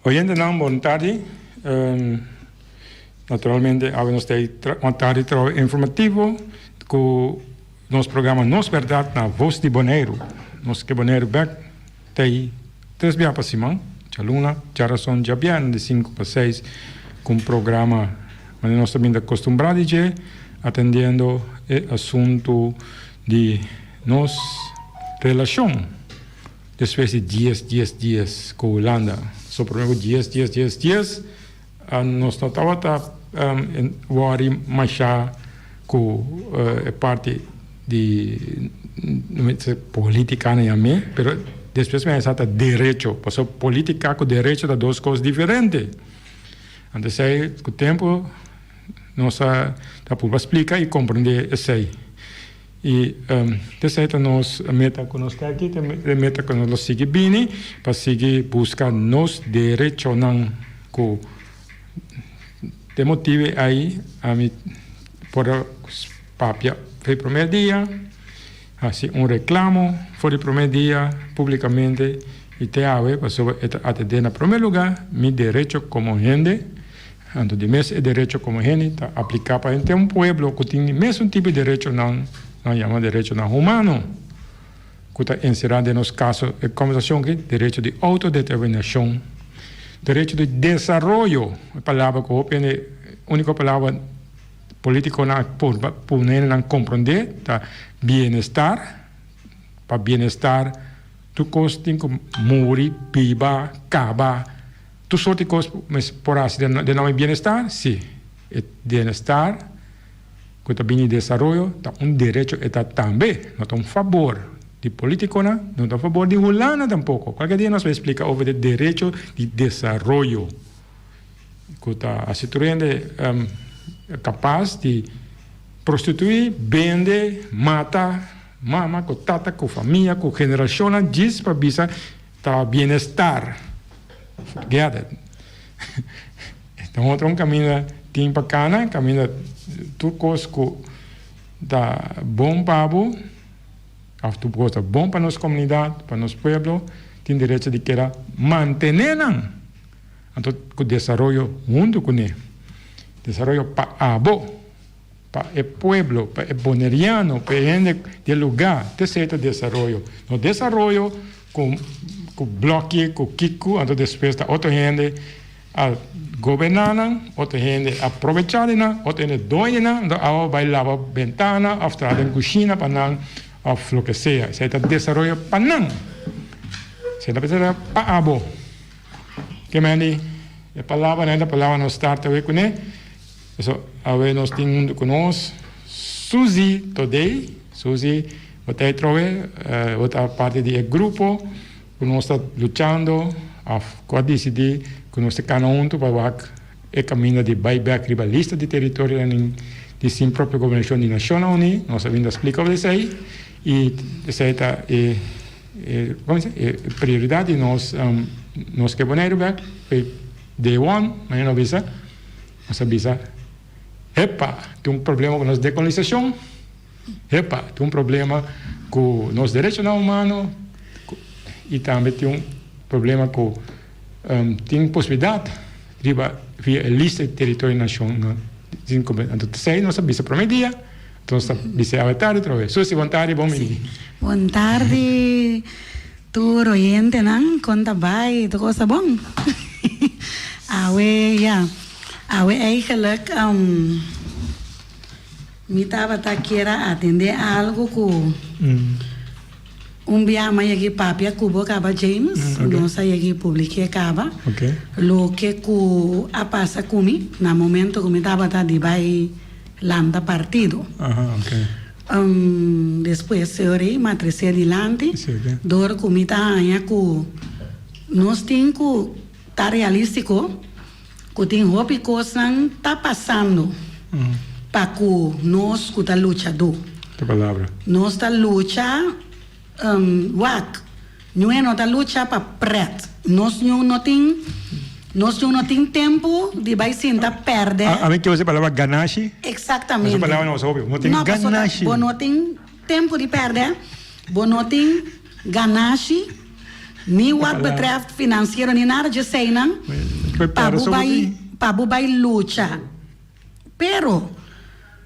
Oyentenan bon tardi. Naturalmente awe nos ta un tardi trabou informativo ku nos programa Nos Bèrdat na Vos di Boneiru. Nos ke Boneiru bèk ta ei tres bia pa siman, djaluna, djarason, djabièrnè di sinku pa seis ku un programa manera nos ta bin ta kostumbrá di dje atendiendo e asuntu di nos relashon. Despues di dies, dies, dies ku Hulanda. So prome ku dies, dies, dies, dies nos no tabata wòri mashá ku e parti di politika nan yam'é, pero despues mi a sa ta derecho, pasobra politika ku derecho ta dos kos diferente. Anto esei ku tempu nos a ta purba splika i komprendé esei. I esei ta nos meta ku nos ta aki, ta e meta ku nos lo sigui bini pa sigui buska nos derechonan ku te motibu ei ami por a papia for di prome dia, hasi un reklamo for di prome dia publikamente i te awe pasobra e ta atendé na prome luga mi derecho komo hende. Anto di mes e derecho komo hende ta apliká pa henter un pueblo ku tin di mesun tipo di derechonan, nan yama derechonan humano, ku ta enserá den nos kaso e kòmbersashon aki, derecho di outodeterminashon, derecho di desaroyo, e palabra ku hopi hende, úniko palabra polítikonan a purba pone nan komprondé ta bienestar, pa bienestar tur kos tin ku muri, biba, kaba. Tur sort di kos mes por hasi den den nòmber di bienestar? Sí, e bienestar ku ta bini di desaroyo ta un derecho e ta tambe, no ta un fabor di politikonan, no ta un fabor di Hulanda tampoko. Kualke dia nos bai splika over di derecho di desaroyo ku ta hasi tur hende kapas di prostituí, bende, mata mama ku tata ku famia ku generashonnan djis pa bisa Ta bienestar. Forget it. Ta otro un caminda tin pa cana, caminda tur cos cu ta bon pa bo, of tur cos ta bon pa nos comunidad, pa nos pueblo, tin derecho di keda mantene nan. Anto cu desaroyo hunto cune. Desaroyo pa abo. Pa e pueblo, pa e boneriano, pa e hende di e lugá, te esei ta desaroyo. No desaroyo ku ku blòki, ku kiku, anto despues ta otro hende a goberná nan, otro hende a probechá di nan, otro hende doño di nan, anto awa bai laba bentana òf traha den kushina pa nan òf loke sea. Esei ta desaroyo pa nan. Esei ta desaroyo pa abo. Ke men di e palabranan ta palabra nos start awe kuné. Eso awe nos tin huntu ku nos Suzy Todey. Suzy, bo ta atrobe, bo ta parti di e grupo ku nos ta luchando òf ku a disidí ku nos ta kana huntu pa wak e kaminda di bai bèk riba lista di teritorionan di sin propio gobernashon di Nashonnan Uní. Nos a binta splika over esei i esei ta e e prioridat di nos. Nos ke Boneiru bèk day one, manera nos bisa. Nos a bisa, Hepa, tin un problema ku nos dekolonisashon, hepa, tin un problema ku nos derechonan humano i tambe tin un problema ku tin posibilidat riba via e lista di teritorio nashon. Anto esei nos a bisa prome dia, anto nos ta bisa awe tardi otra bes. Susi, bon tardi, bon bini. Bon tardi. Tur oyentenan kon ta bai tur kos ta bon awe ya awe eigenlijk mi tabata kier a atende algo ku un bia mi a yegi papia ku bo kaba James nos a yegi publike kaba loke ku a pasa ku mi na momento ku mi tabata di bai lanta partido. Despues señor ei m'a trece dilanti dor cu mi ta haña cu nos tin cu ta realistico cu tin hopi cosnan ta pasando pa cu nos cu ta luchador. Nos ta lucha Wak, ñue no ta lucha pa pret. Nos ñu no tin, nos ñu no tin tempu di bai sinta pèrdè. A mi ke usa e palabra ganashi. Eksaktamente. Esun palabra no usa hopi. No tin ganashi. Bo no tin tempu di pèrdè, bo no tin ganashi. Ni wat betreft financiero ni nada dje eseinan pa bo bai pa bo bai lucha. Pero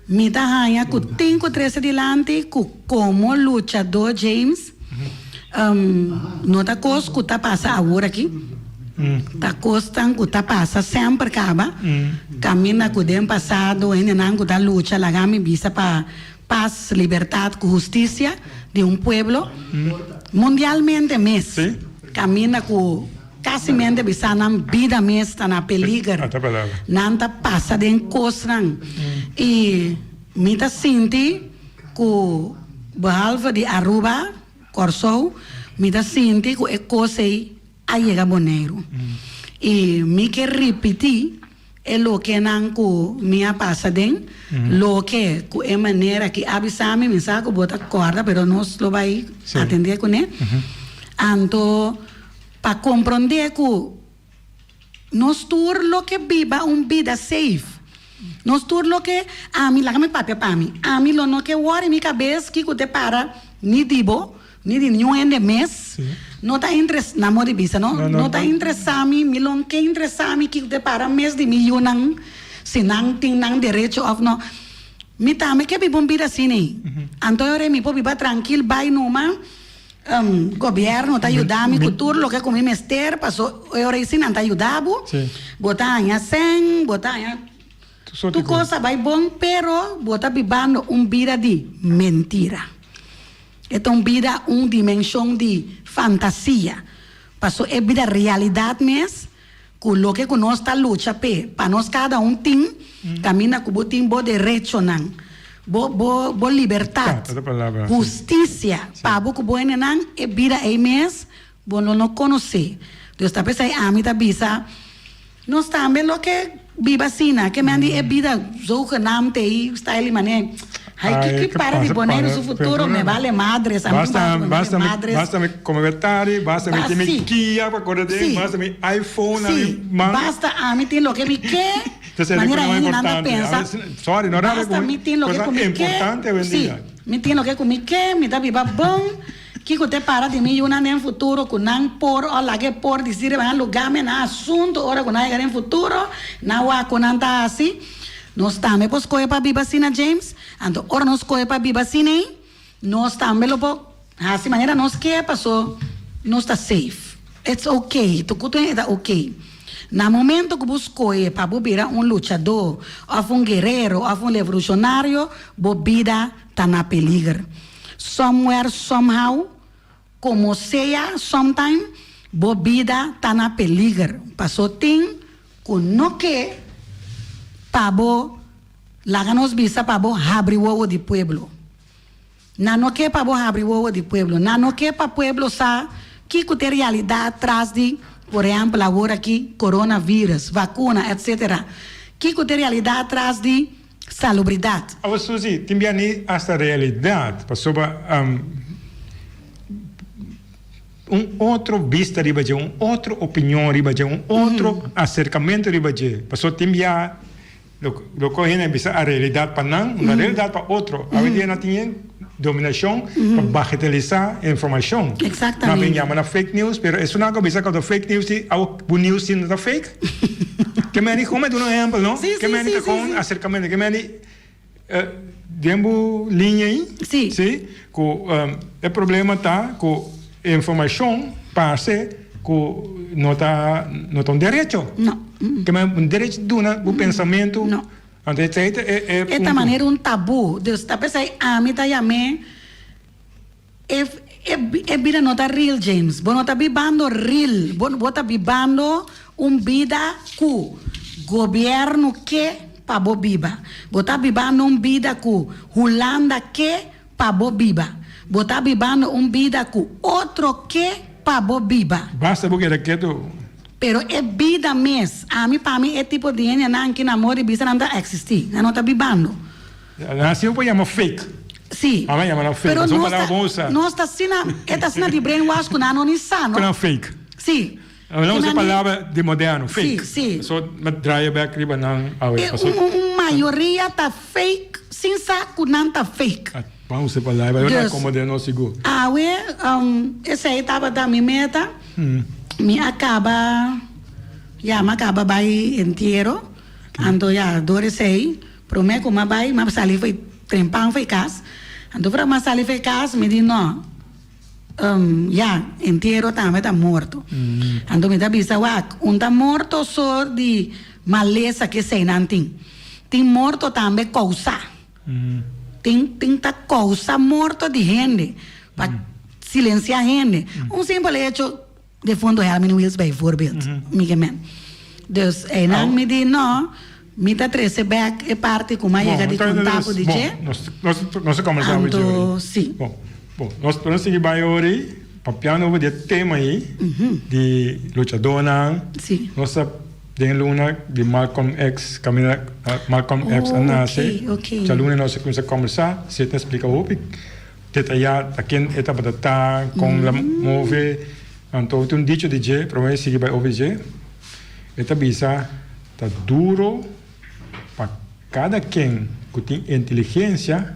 mi ta haña ku tin ku trese dilanti ku komo luchadó James no ta kos ku ta pasa awor aki, ta kosnan ku ta pasa semper kaba, kaminda ku den pasado hendenan ku ta lucha laga mi bisa pa pas, libertat ku hustisia di un pueblo mundialmente mes kaminda ku Casimente bisa nan bida mes ta na peliger. Nan ta pasa den cosnan. Y mi ta sinti cu behalve di Aruba, Corsou, mi ta sinti cu e cos ey a yega Boneiru. Y mi ke ripiti e lokenan cu mi a pasa den, loke cu e manera ki a bisa mi, mi sa cu bo ta corda pero nos lo bay atende cune. Anto. Pa komprondé ku nos tur lo ke biba un bida safe. Nos tur lo ke, ami, laga mi papia pa mi, ami lo no ke wòri mi kabes kiko te para ni di bo, ni di niun hende mes. No ta interes, na modo di bisa no, no ta interesá mi, mi lo ke interesá mi kiko te para mes di mi yunan, si nan tin nan derecho òf no. Mi tambe ke biba un bida asina ei. Anto e ora ei mi por biba trankil bai numa. Gobierno ta yuda mi ku tur loke ku mi mester paso e ora ei nan ta yuda bo, bo ta haña sèn, bo ta haña tur kos a bai bon pero bo ta bibando un bida di mentira. E ta un bida un dimenshon di fantasia paso e bida realidat mes Ku loke ku nos ta lucha p'e, pa nos kada un tin kaminda ku bo tin bo derechonan, bo bo bo libertat, hustisia pa bo ku bo hendenan, e bida ei mes bo lo no konosé. Dus ta p'esei ami ta bisa, nos tambe lo ke biba asina, ke men di e bida zogenaamd ei style manera. Hay ki ki para di Boneiru su futuro me vale madres, a mi basta me vale madres. Basta mi come betari, basta mi tin mi kia pa kore den, basta mi iPhone na mi man. Basta ami tin loke mi ke, manera hendenan ta pensa. Sorry, no rabia ku mi, cosa importante awendia. Si, mi tin loke ku mi ke, mi ta biba bon, kiko te para di mi yunan den futuro ku nan por o lage por disi riba nan luga mi nan asunto ora ku nan yega den futuro, nan wak ku nan ta hasi. Nos tambe por skohe pa biba asina, James. Anto ora nos skohe pa biba asina ei, nos tambe lo por hasi manera nos ke paso nos ta safe. It's okay, tukutu e ta okay. Na momento ku bo skohe pa bo bira un luchadó òf un guerero òf un revolushonario, bo bida ta na peliger. Somewhere, somehow, komo sea, sometime, bo bida ta na peliger. Paso tin Ku no ke pa bo laga nos bisa pa bo habri wowo di pueblo. Nan no ke pa bo habri wowo di pueblo. Nan no ke pa pueblo sa kiko ta e realidat tras di, por ehèmpel awor aki, coronavirus, vakuna, etsetera. Kiko ta e realidat tras di salubridat. Awor Susie, tin bia ni hasta realidat pasobra. Un otro bista riba dje, un otro opinion riba dje, un otro aserkamentu riba dje. Pasobra tin bia lo ku hende a bisa a realidat pa nan, no a realidat pa otro. Awendia nan tin e dominashon pa bagatelisá informashon. Nan bin yama nan fake news, pero esunnan ku a bisa ku ta fake news di awo bo news tin no ta fake. Ke meni, kon mi a duna un ehèmpel no? Ke meni ta kon aserkamentu, ke meni. Den bo liña ei, sí, ku e problema ta ku informashon parse ku no ta no ta un derecho. No. Ke men un derecho di duna bo pensamentu. No. Anto esei ta e e punto. E ta manera un tabú. Dus ta p'esei ami ta yam'é e e bida no ta real James. Bo no ta bibando real. Bo bo ta bibando un bida ku gobièrnu ke pa bo biba. Bo ta bibando un bida ku Hulanda ke pa bo biba. Bo ta bibando un bida ku otro ke pa bo biba. Basta bo keda ketu. Pero e bida mes, ami pa mi e tipo di hendenan ki na mor di bisa nan ta existi, nan no ta bibando. Nan si bo por yama fake. Si. Nan a yama nan fake. Pero Pasobra palabra bon usa. Nos ta asina, e ta asina di brainwash ku nan no ni sa, no? Ku nan fake. Si. Nan usa palabra di moderno, fake. Si, si. So, mi a draai bek riba nan awe. E un mayoria ta fake sin sa ku nan ta fake. Ban usa e palabra, e ta acomod'é nos sigur. Awe, esei tabata mi meta. Mi a caba, ya, mi a caba bai entiero. Anto ya, dor esei, prome cu mi a bai, mi a sali fo'i trempan fo'i cas. Anto ora mi a sali fo'i cas, mi di no, ya, entiero tambe ta morto. Anto mi ta bisa, wak, un ta morto so di malesa cu eseinan tin. Tin morto tambe causa. Tin tin ta kousa morto di hende pa silensia hende. Un simpel hecho de fondo Helmin Wiels bijvoorbeeld, mi ke men. Dus einan mi di no, mi ta trese bek e parti ku mi a yega di konta ku di dje. Nos a kombersá over dje ori. Anto si. Bon, bon, nos nos sigui bai ori papiando over di e tema ei di luchadónan. Si. Nos a. Den luna di Malcolm X kaminda Malcolm X a nase, djaluna nos a kuminsá kòmbersá, si e ta splika hopi detayá ta ken e tabata ta, kon el a move. Anto tin un dicho di dje, promé e sigui bai over dje, e ta bisa, Ta duro pa kada ken ku tin inteligensia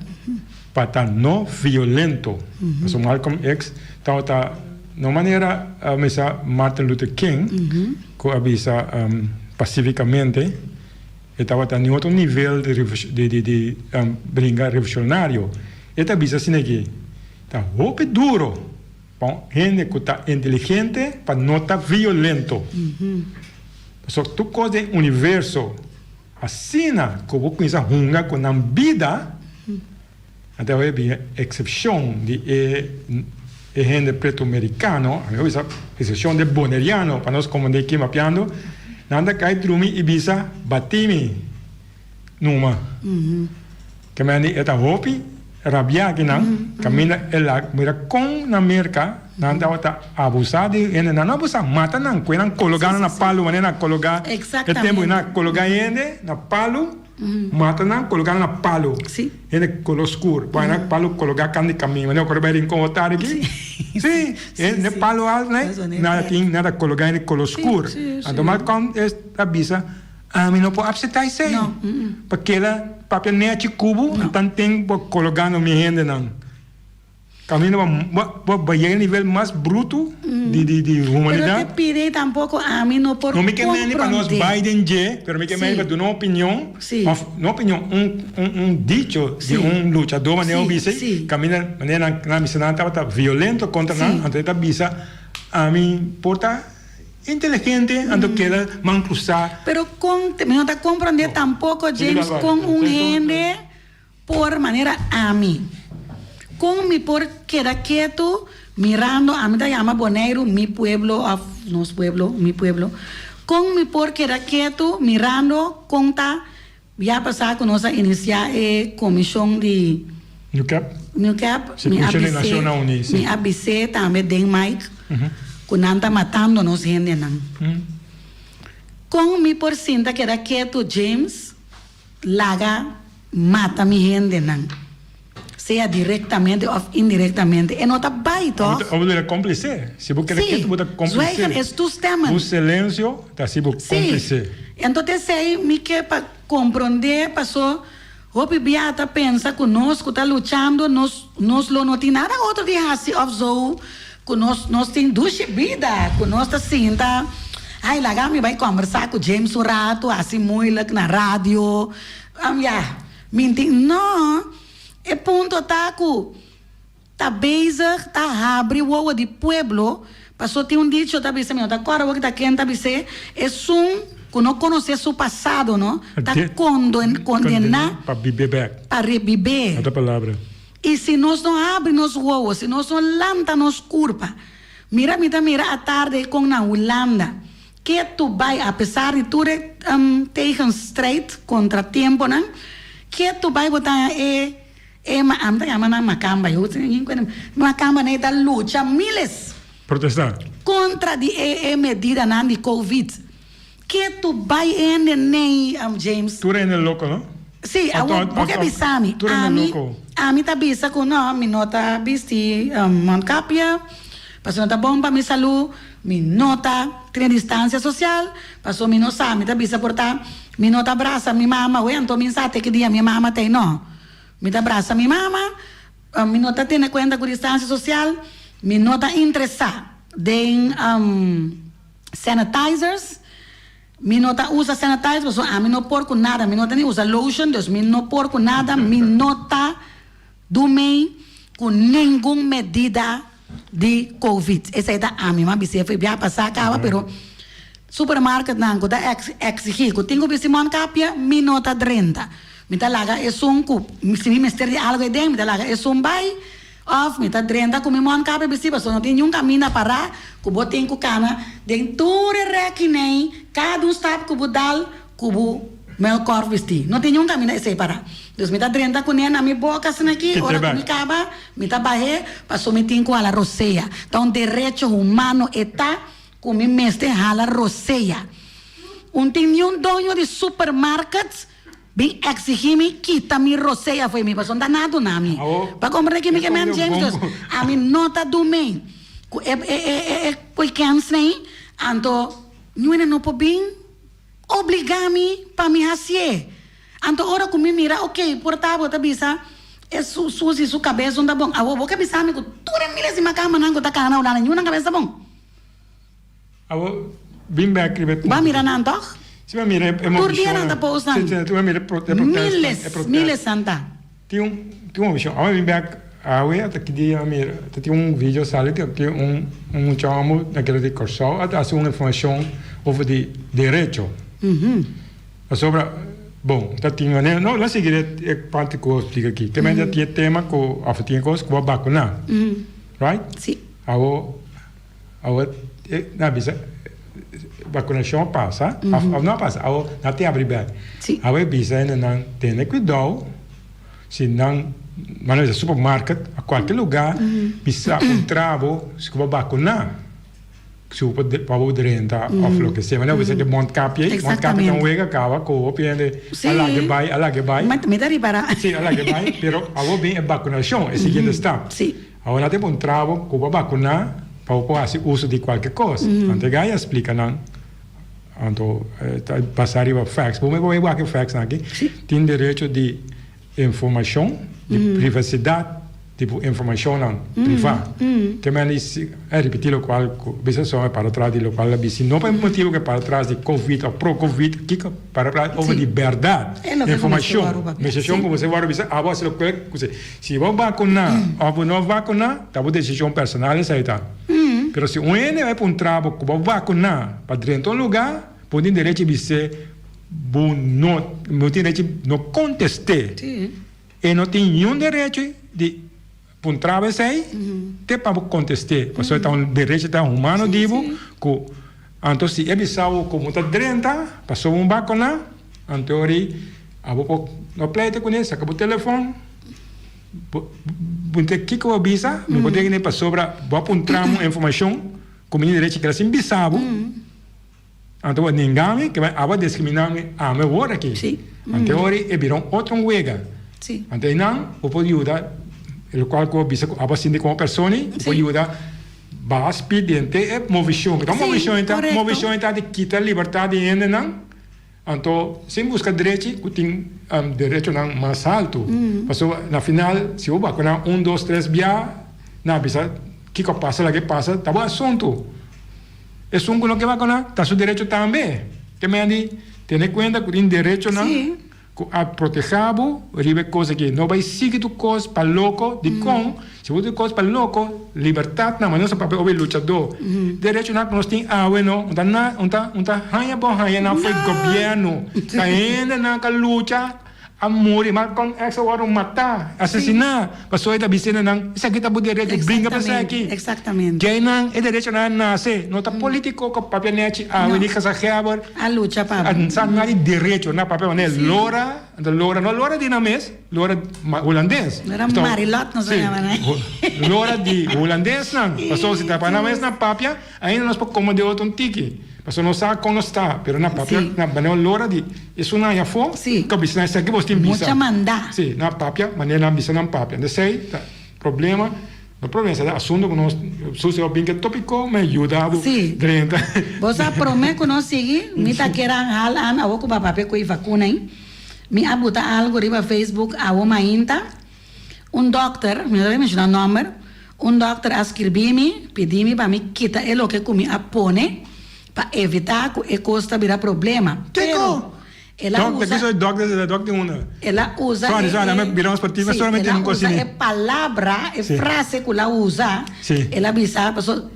pa ta no violento. Pasobra Malcolm X tabata no manera mesa Martin Luther King ku a bisa pasifikamente, e tabata ni otro nivel di di bringa revolucionario. E ta bisa asina aki, ta hopi duro pa un hende ku ta inteligente pa no ta violento. Pasobra tur kos den universo Asina ku bo kuminsá hunga ku nan bida, nan ta bai bin eksepshon di e e hende pretu merikano, ami a bisa eksepshon di e boneriano, pa nos komprendé ki mapiando, nan ta kai drumi i bisa, Bati mi numa. Ke mende e ta hopi rabiá ki nan, kaminda e la mira kon na Merka nan tabata abusá di hende, nan no abusá, mata nan, kue nan kologá nan na palu, manera nan a kologá e tempu nan a kologá hende na palu, mata nan, kologá nan na palu, hende koló skur, pone nan palu kologá kant di kaminda, manera ku bai Rincon Otari aki, si, hende palu altu nan tin, nan ta kologá hende koló skur, anto Malcolm ta bisa. Ami no por apseptá esei. Pa keda papia nechi ku bo, antan ten bo kologando mi hendenan. Kaminda bo bo bo yega nivel mas brutu di di di humanidat. Pero te pidi tampoko ami no por No mi ke meni pa nos komprondé. bai den dje, pero mi ke meni pa duna un opinion, òf no opinion, un un un dicho di un luchadó manera bo bisa ei, kaminda manera nan nan bisa nan tabata violento kontra nan, anto e ta bisa ami por ta. Inteligente anto keda man cruzá. Pero con, mi no ta comprende tampoco James con un hende por manera ami, con mi por keda ketu mirando, ami ta yama Boneiru mi pueblo of nos pueblo, mi pueblo, con mi por keda ketu mirando con ta Ya pasá ku nos a inisiá e komishon di. NewCap. NewCap. Si, Komishon di Nashonnan Uní, si. Mi a bis'é tambe den mic ku nan ta matando nos hendenan. Kon mi por sinta keda ketu James laga mata mi hendenan? Sea direktamente òf indirektamente, e no ta bai tòg? Bo ta kómplise. Si bo keda ketu, bo ta kómplise. Sí, zwijgen is toestemmen. Bo silensio ta hasi bo kómplise. Sí, enton esei mi ke pa komprondé, paso hopi bia ta pensa ku nos ku ta luchando, nos nos lo no tin nada otro di hasi òf zo, ku nos nos tin dushi bida, ku nos ta sinta, ai laga mi bai kòmbersá ku James un ratu, hasi moeilijk na radio, ya. Minti no, e punto ta cu ta bezig ta habri wowo di pueblo, paso tin un dicho ta bisa, mi no ta corda awor ta ken ta bis'e, esun cu no conoce su pasado no, ta condena Pa bibe bek. pa rebibe. Otro palabra. Y si nos no habri nos wowo, si nos no lanta nos curpa, mira mi ta mira atarde con na Hulanda, Ketu bai apesar di tur e tegenstrijd, contratiemponan, ketu bai bo ta e e ma ami ta yama nan makamba yo makambanan e ta lucha miles Protesta. kontra di e e medidanan di covid. Ketu bai hende nei James. Tur hende loko no? Sí, awor bo ke bisa mi, ami ami ta bisa ku no, mi no ta bisti mondkapje, pasobra no ta bon pa mi salú, mi no ta tene distansia sosial, pasobra mi no sa, mi ta bisa por ta mi no ta brasa mi mama, weh, anto mi sa te ki dia mi mama ta ei, no, mi ta brasa mi mama. Mi no ta tene kuenta ku distansia sosial, mi no ta interesá den sanitizers, mi no ta usa sanitizer pasobra ami no por ku nada, mi no ta ni usa lotion, dus mi no por ku nada, mi no ta dumei ku ningun medida di covid. Esei ta ami, mi a bis'é for e biaha pasá kaba, pero supermarketnan ku ta eksigí ku tin ku bisti mondkapje, mi no ta drenta. Mi ta laga esun ku si mi mester di algu aden, mi ta laga esun bai òf mi ta drenta ku mi mondkapje bisti pasobra no tin niun kaminda pará ku bo tin ku kana den tur e rèkinei, kada un stap ku bo dal ku bo muilkorf bisti. No tin niun kaminda esei pará. Dus mi ta drenta kuné na mi boka asina aki, ora ku mi kaba mi ta bah'é pasobra mi tin ku hala rosea. Ta un derecho humano e ta ku mi mester hala rosea. Un tin niun doño di supermarket Bin exigí mi kita mi rosea fo'i mi pasobra no ta nada duna mi. Pa comprende ki mi ke men James dus ami no ta dum'é ku e e e e weekends nei anto ñuene no por bin obliga mi pa mi hacié. Anto ora ku mi mira ok por ta bo ta bisa e su Susi su kabes no ta bon awor bo ke bisa mi ku tur e miles di makamanan ku ta kana na Hulanda ñunan kabes ta bon. Awor, bin bek riba e punto. Bo a mira nan tòg? Si, mi a mira e Tur dia nan ta post nan. Si, si, mi a mira e protesta. Miles, miles nan ta. Tin un, tin un movishon. Awor mi bin bek awe, ata ki dia mi a mira, ta tin un video sali ku tin un, un mucha hòmber na keda di Kòrsou a ta hasi un informashon over di derecho. Pasobra, bon, ta tin manera, no, lo sigui e parti ku bo splika aki. Te mester tin e tema ku, òf tin e kos ku bo a bakuná. Right? Si. Awor. Awor e nan a bisa vakunashon a pasa òf no a pasa awor nan tin abri bèk. Awor e bisa hende nan tene kuidou si nan nan a bisa supermarket òf kualke lugá bisa un trabo si ku bo bakuná si bo por pa bo drenta òf loke sea. Nan a bisa ke mondkapje ei mondkapje ta un wega kaba ku hopi hende a laga bai a laga bai. Mi ta ripará. Si a laga bai pero awor bin e bakunashon e siguiente stap. Awor nan ta pon trabo ku bo bakuná pa bo por hasi uso di kualke kos. Anto e gai a splika nan, anto ta basá riba facts. Bo por wak e facts nan aki. Tin derecho di informashon, di privasidat di bo informashonnan privá. Ke men di a ripití lokual ku bisa so a para tras di lokual a bisi. No pa e motibu ku e para tras di covid òf pro covid, kiko para tras over di bèrdat, informashon. Informashon ku bo wòrdu bisa abo hasi lokual ku. Si bo vakuná òf bo no vakuná, ta bo desishon personal esei ta. Pero si un hende bai puntra bo ku bo vakuná pa drenta un lugá, bo tin derecho di bis'é bo no, bo tin derecho di no kontest'é. E no tin niun derecho di puntra bo esei te pa bo kontest'é, pasobra ta un derecho ta humano di bo ku anto si e bisa bo ku bo ta drenta pasobra bo vakuná, anto ori abo por no pleita kuné, saka bo telefòn. Bo puntra kiko bo bisa, mi por tene pasobra bo a puntra mi un informashon ku mi tin derecho keda sin bisa bo, anto bo a nenga mi, ke abo a diskriminá mi ami awor aki. Anto e ora e bira un otro wega. Anto einan bo por yuda lokual ku bo bisa ku abo a sinti komo persona, bo por yuda baha spit den te e movishon. Ku ta movishon ta? Movishon ta di kita libertat di hendenan. Anto sin buska drechi ku tin derechonan mas haltu. Pasobra na final si bo bakuna un, dos, tres bia nan a bisa kiko a pasa lake pasa ta bo asuntu. Esun ku no ke bakuna ta su derecho tambe. Te mei di tene kuenta ku tin derechonan ku a proteha bo riba e kos aki. No bai sigui tur kos pa loko dikon si bo tur kos pa loko libertat nan nos a papia obi luchadó derechonan ku nos tin awe no un ta na un ta un ta haña bo haña nan fo'i gobièrnu ta hendenan ka lucha a muri Malcolm X a wòrdu matá asesiná pasobra e ta bisa hendenan esaki ta bo derecho bringa pa esaki djeinan e derechonan a nase no ta politiko ku papia nechi awe ni gezaghèber a lucha pa sa na di derecho nan papia manera lora lora no lora di nan mes. Lora hulandes. Lora marilot nos a yama nan. Lora di hulandesnan. Pasobra si ta pa nan mes na papia, ainda nos por kome de otro un tiki. Pasobra nos sa kon nos ta, pero na papia, na manera lora di esunnan aña afó, ku bisa nan esaki bos tin bisa. Mucha mandá. Si, na papia, manera nan bisa nan papia. Entonces esei ta problema, no problema, esei ta asunto ku nos, Susi a bin ku e topiko, mi a yuda bo drenta. Bo sa promé ku nos sigui, mi ta kere hal an awor ku bo a papia ku e vakuna ei. Mi a buta algo riba Facebook awo mainta. Un dòkter, mi no ta bai menshoná nòmber, un dòkter a skirbi mi, pidi mi pa mi kita e loke ku mi a pone pa evitá ku e kos ta bira problema. Pero el a Dòkter, usa. kiso e dòkter ta dòkter di unda? El a usa Sorry, e, sorry, mi e, bira un sportivo, sí, solamente el a un usa cosini. e palabra, e Sí. frase ku el a usa, Sí. el a bisa, paso,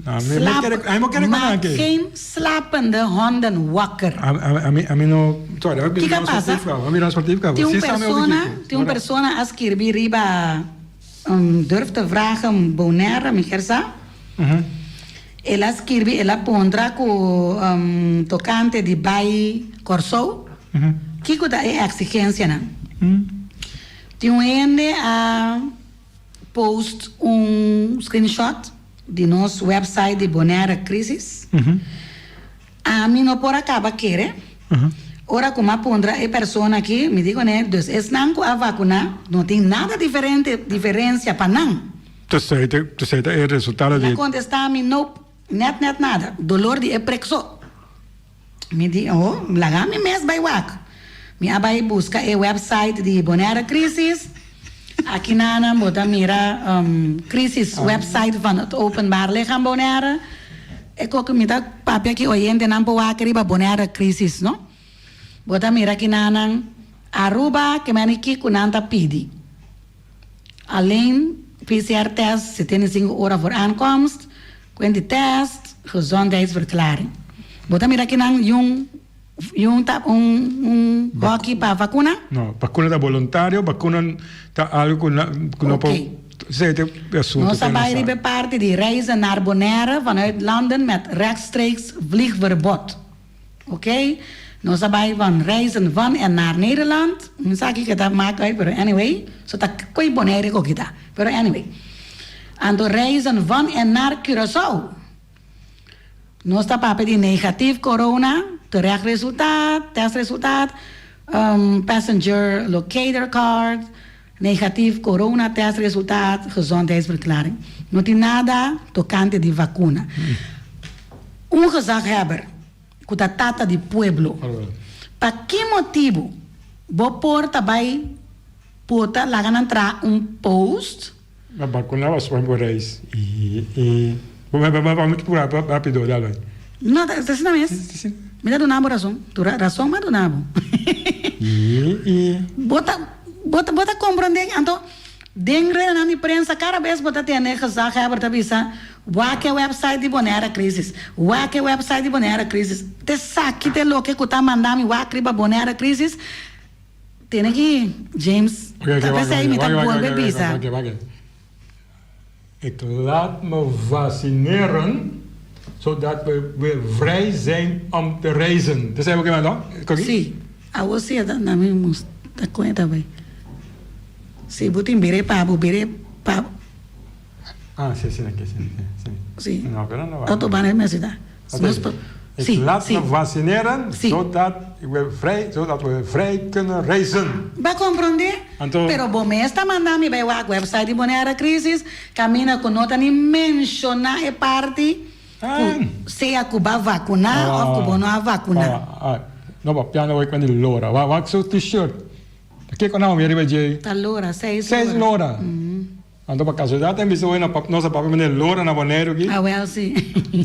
No, mi, mi Slaap, kere, ami no kere maak con aki. geen slapende honden wakker. Ami, ami no, sorry, ami Kiko bira a un pasa? sportief caba, ami bira un sportief caba. Tin un Si sa mi hopi persona, kiko. tin un persona a skirbi riba durf te vragen Bonaire, mi kier sa. El a skirbi, el a puntra ku tokante di bai Kòrsou, kiko ta e eksigensianan. Tin un hende a post un screenshot di nos website di Bonaire Crisis. Ami no por a caba kere. Ora cu m'a puntra e persona aki, mi di cune, dus esnan cu a vacuna no tin nada diferente, diferencia pa nan. Tosei ta, tosei ta e resultado di. El a contesta mi, nope, net net nada, dolor di e prek so. Mi di, oh, laga mi mes bai wak. Mi a bai buska e website di Bonaire Crisis. Aki nanan bo ta mira crisis website van het Openbaar Lichaam Bonaire. E koke mi ta papia ki oyentenan por wak riba Bonaire Crisis, no? Bo ta mira aki nanan Aruba ke meni kiko nan ta pidi. Alleen PCR test 75 ora voor aankomst, kuenti test, gezondheidsverklaring. Bo ta mira kinan yun yun ta un un hoki pa vakuna? No, vakuna ta boluntario, vakuna ta algo ku na ku no por Oké. Esei ta e asuntu Nos ku a nan bai sa. riba e parti di reizen naar Bonaire vanuit landen met rechtstreeks vliegverbod. Ok, nos a bai van reizen van en naar Nederland, mi sa kiko ta maak uit pero anyway, so ta koe Bonaire ku kita, pero anyway. Anto reizen van en naar Curaçao, nos ta papia di negatief corona, terecht resultaat, testresultaat, passenger locator card, negatief corona testresultaat, gezondheidsverklaring. No tin nada tokante di vakuna. Un gezaghebber ku ta tata di pueblo, pa ki motibu bo por ta bai pota laga nan traha un post? Ma bakuna was wan bo reis i i bo bo bo mi pura rapido dal bai. No ta asina mes. Mi ta duna bo rason. Tu rason mi a duna bo. I i. Bo ta bo ta bo ta komprende anto den redanan di prensa kada bes bo ta tende gezaghebber ta bisa wak e website di Bonaire Crisis wak e website di Bonaire Crisis te saki te loke ku ta manda mi wak riba Bonaire Crisis. Tene ki James ta pesey mi ta bolbe bisa. Oké, oké, oké. Ik laat me vaccineren zodat we weer vrij zijn om te reizen. Te zei oké man, toch? Sí, awo sí ta na mi mus ta cuenta bay. Sí, bo tin bere pa bo bere pa. Ah, sí, sí, sí, sí, sí. Sí. No, pero no va. Otro banda mi ciudad. Ik laat me vaccineren zodat we vrij, zodat we vrij kunnen reizen. Bo a comprende? Anto. Pero bo mes ta manda mi bay wak website di Bonaire Crisis, caminda cu no ta ni menciona e parti cu sea cu bo a vacuna of cu bo no a vacuna. No papiando awor cu di lora. Wak su t-shirt. Kico nan mi riba dje? Ta lora, seis lora. Seis lora. Anto pa kasualidat nan bisa wena nos a papia manera lora na Boneiru aki. Awel si.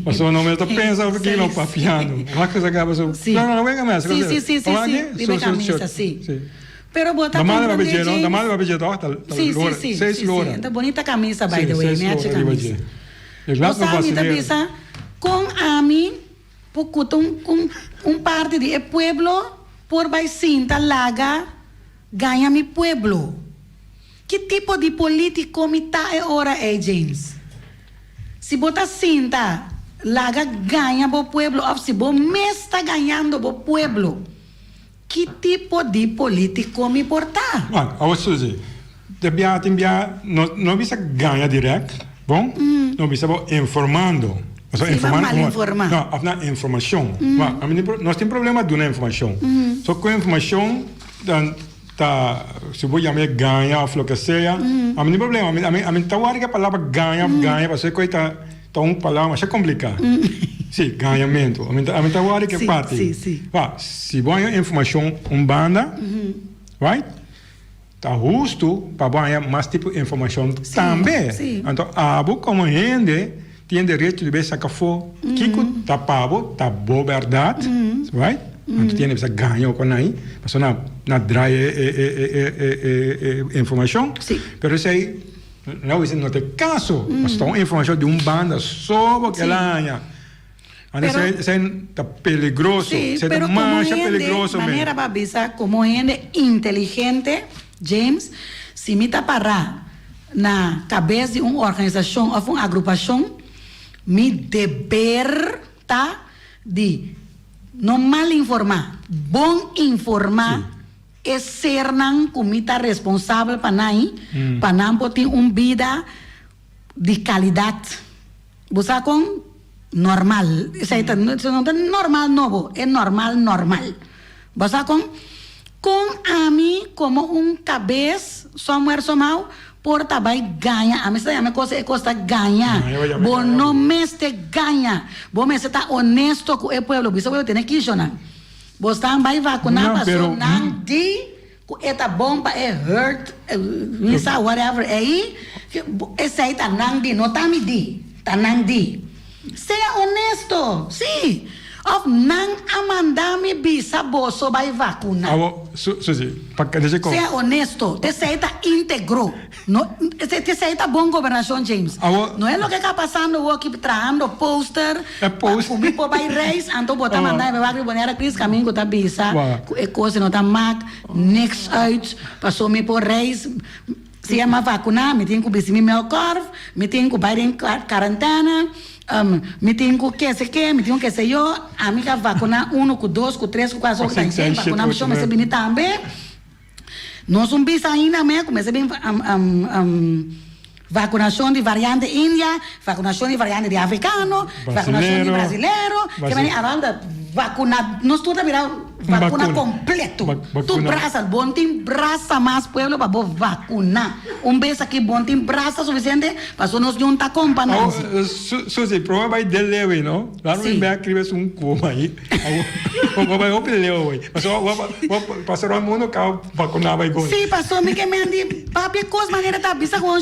Pasobra no mester ta pensa over kiko nos papiando. Wak ku sa kaba su. Si. No no wenga mes. Si si si si si. Riba e kamisa si. Pero bo ta komprende James. Da manda papia dje toch? Ta lora. Si si si. Seis lora. Ta bonita kamisa by the way. Nechi kamisa. Bo sa mi ta bisa kon ami por kuta un parti di e pueblo por bai sinta laga gaña mi pueblo. Ki tipo di politico mi ta e ora ey, James? Si bo ta sinta laga gaña bo pueblo of si bo mes ta gañando bo pueblo, ki tipo di politico mi por ta? Bueno, awor Suzy, te bia tin bia no no bisa gaña direct, bon? No bisa bo informando. Si, bo mal informa. No, of na informacion. Bueno, ami nos tin problema duna informacion. So cu informacion dan Ta si bo yama e gaña of loke sea, ami no problema, ami ami ami ta wari ku e palabra gaña of gaña pasobra ku ta ta un palabra masha kompliká. Si, gañamentu. Ami ta ami ta wari ku e parti. Wak, si bo haña informashon un banda, right? Ta hustu pa bo haña mas tipo informashon tambe. Anto abo komo hende tin derecho di bay saka afó kiko ta pa bo, ta bo bèrdat, right? Anto tin hende bisa gaña oko nan, pasobra nan nan draai e informashon. Pero esei nan bisa no ta e kaso, pasobra ta un informashon di un banda so bo kel a haña. Anto esei ta peligroso, esei ta masha peligroso men. Manera bo a bisa komo hende inteligente, James, si mi ta pará na kabes di un organisashon òf un agrupashon, mi deber ta di no mal informá, bon informá e sernan ku mi ta responsabel pa nan, pa nan por tin un bida di kalidat. Bo sa kon? Normal. Esei ta, esei no ta normal nobo, e normal normal. Bo sa kon? Kon ami komo un kabes somewhere somehow por ta bai gaña? Ami sa yama e kos, e kos ta gaña. Bo no mester gaña. Bo mester ta honesto ku e pueblo. Bisa pueblo tene kishonan. Bo stan bai vakuná paso nan di. Ku e ta bon pa e hurt mi sa whatever ei esei ta nan di no ta mi di ta nan di sea honesto si of nan a manda mi bisa boso bai vacuna Awo Susie pa deci con. Sea honesto esei ta integro no esei ta bon gobernacion James Awo no e loke ka pasando awo aki trahando poster E post. Pa ku mi por bai reis, anto bo ta manda mi wak riba Bonera Chris kamin ku ta bisa ku e kos no ta mak niks uit paso mi por reis si a mi vakuna mi tin ku bisti mi melkorf mi tin ku bai den karantena mi tin ku kese ke mi tin ku kese yo ami ka vakuna uno ku dos ku tres ku kuater ku sinku vakuna mi mester bini tambe. Nos un bisa ainda me ku mester bin vakunashon di variante India, vakunashon di variante di afrikano, vakunashon di brasilero, ke meni around vakuna nos tur ta bira vakuna kompleto. Tur brasa, bon tin brasa mas pueblo pa bo vakuna. Un bes aki bon tin brasa sufisiente paso nos ñun ta kompa Nancy. Susi, prome bai del lewe no? Laat me bek riba esun koma ahi. Bo bai hopi leu awor. Paso bo pasa rond mundo kaba bakuna bai gol. Sí, paso mi ke men di papia kos manera ta bisa gewoon.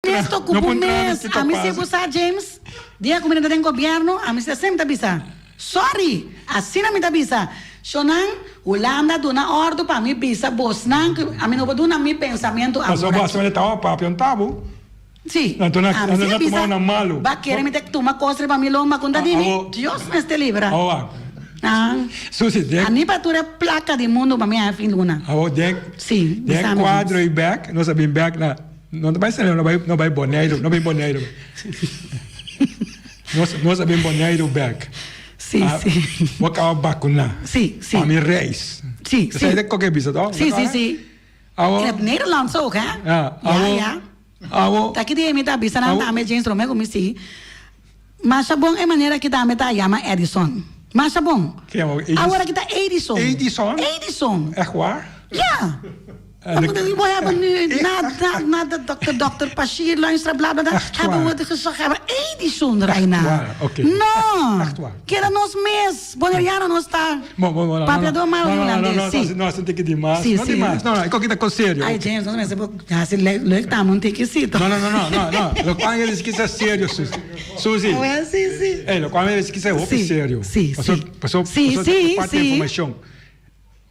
Honesto ku bo mes. Ami si bo sa James, dia ku mi ta den gobierno, ami si ta semper ta bisa, sorry, asina mi ta bisa, Shonan, Hulanda duna ordu pa mi bisa bosnan ku ami no por duna mi pensamentu awor Pasobra bo a sali tawa papia un tabu. Sí, Anto na ami si a na bisa, tuma una malu. Ba kere mi ta tuma kos riba mi lomba ku ta di mi, Dios mester libra. Awa. Ah. Susi, den. Ani pa tur e plaka di mundu pa mi haña fin luna. Awo, den. Sí, Den bisa mi kuadro James. i bek, nos a bin bek na, no ta bai Sint no bai, no bai Boneiru, no bin Boneiru. Nos, nos a bin Boneiru bek. Sí, sí. Bo kaba bakuná. Sí, sí. Pa mi reis. Sí, sí. Esei ta koke bisa, to? Sí, sí, sí. Awo. In het Nederlands ook, hè? Ja, Ja, awo. ja. Awo. Ta ki dia mi ta bisa nan Awo. tambe James Romeo ku mi si. Masha bon e manera ki tambe ta yama Edison. Masha bon. Ke yama Edison? Awor aki ta Edison. Edison? Edison. Echt waar? Ja. En ik- We hebben nu na, na, na de dokter, dokter Bashir, luister, bla bla bla, Echt hebben waar? we de gezaghebber Edison Reina. waar, oké. No. Echt waar. Keda nos mes. Boneriano nos ta. Bon, bon, bon, no, Papia no, do mal no, no, no, holandés, no, sí. No, no, tiki di mas. Sí, no sí. di mas. No, no, ik ta con serio. Ay, James, nos mester por hasi leuk, leuk tambe un tikisito. No, no, no, no, no, no. Lo cual mi dice que serio, Susi. Susi. Well, sí, sí. Hey, lo cual mi dice que es hopi Sí, serio. sí, Paso, sí. paso, Sí, paso, sí, parte sí. informacion.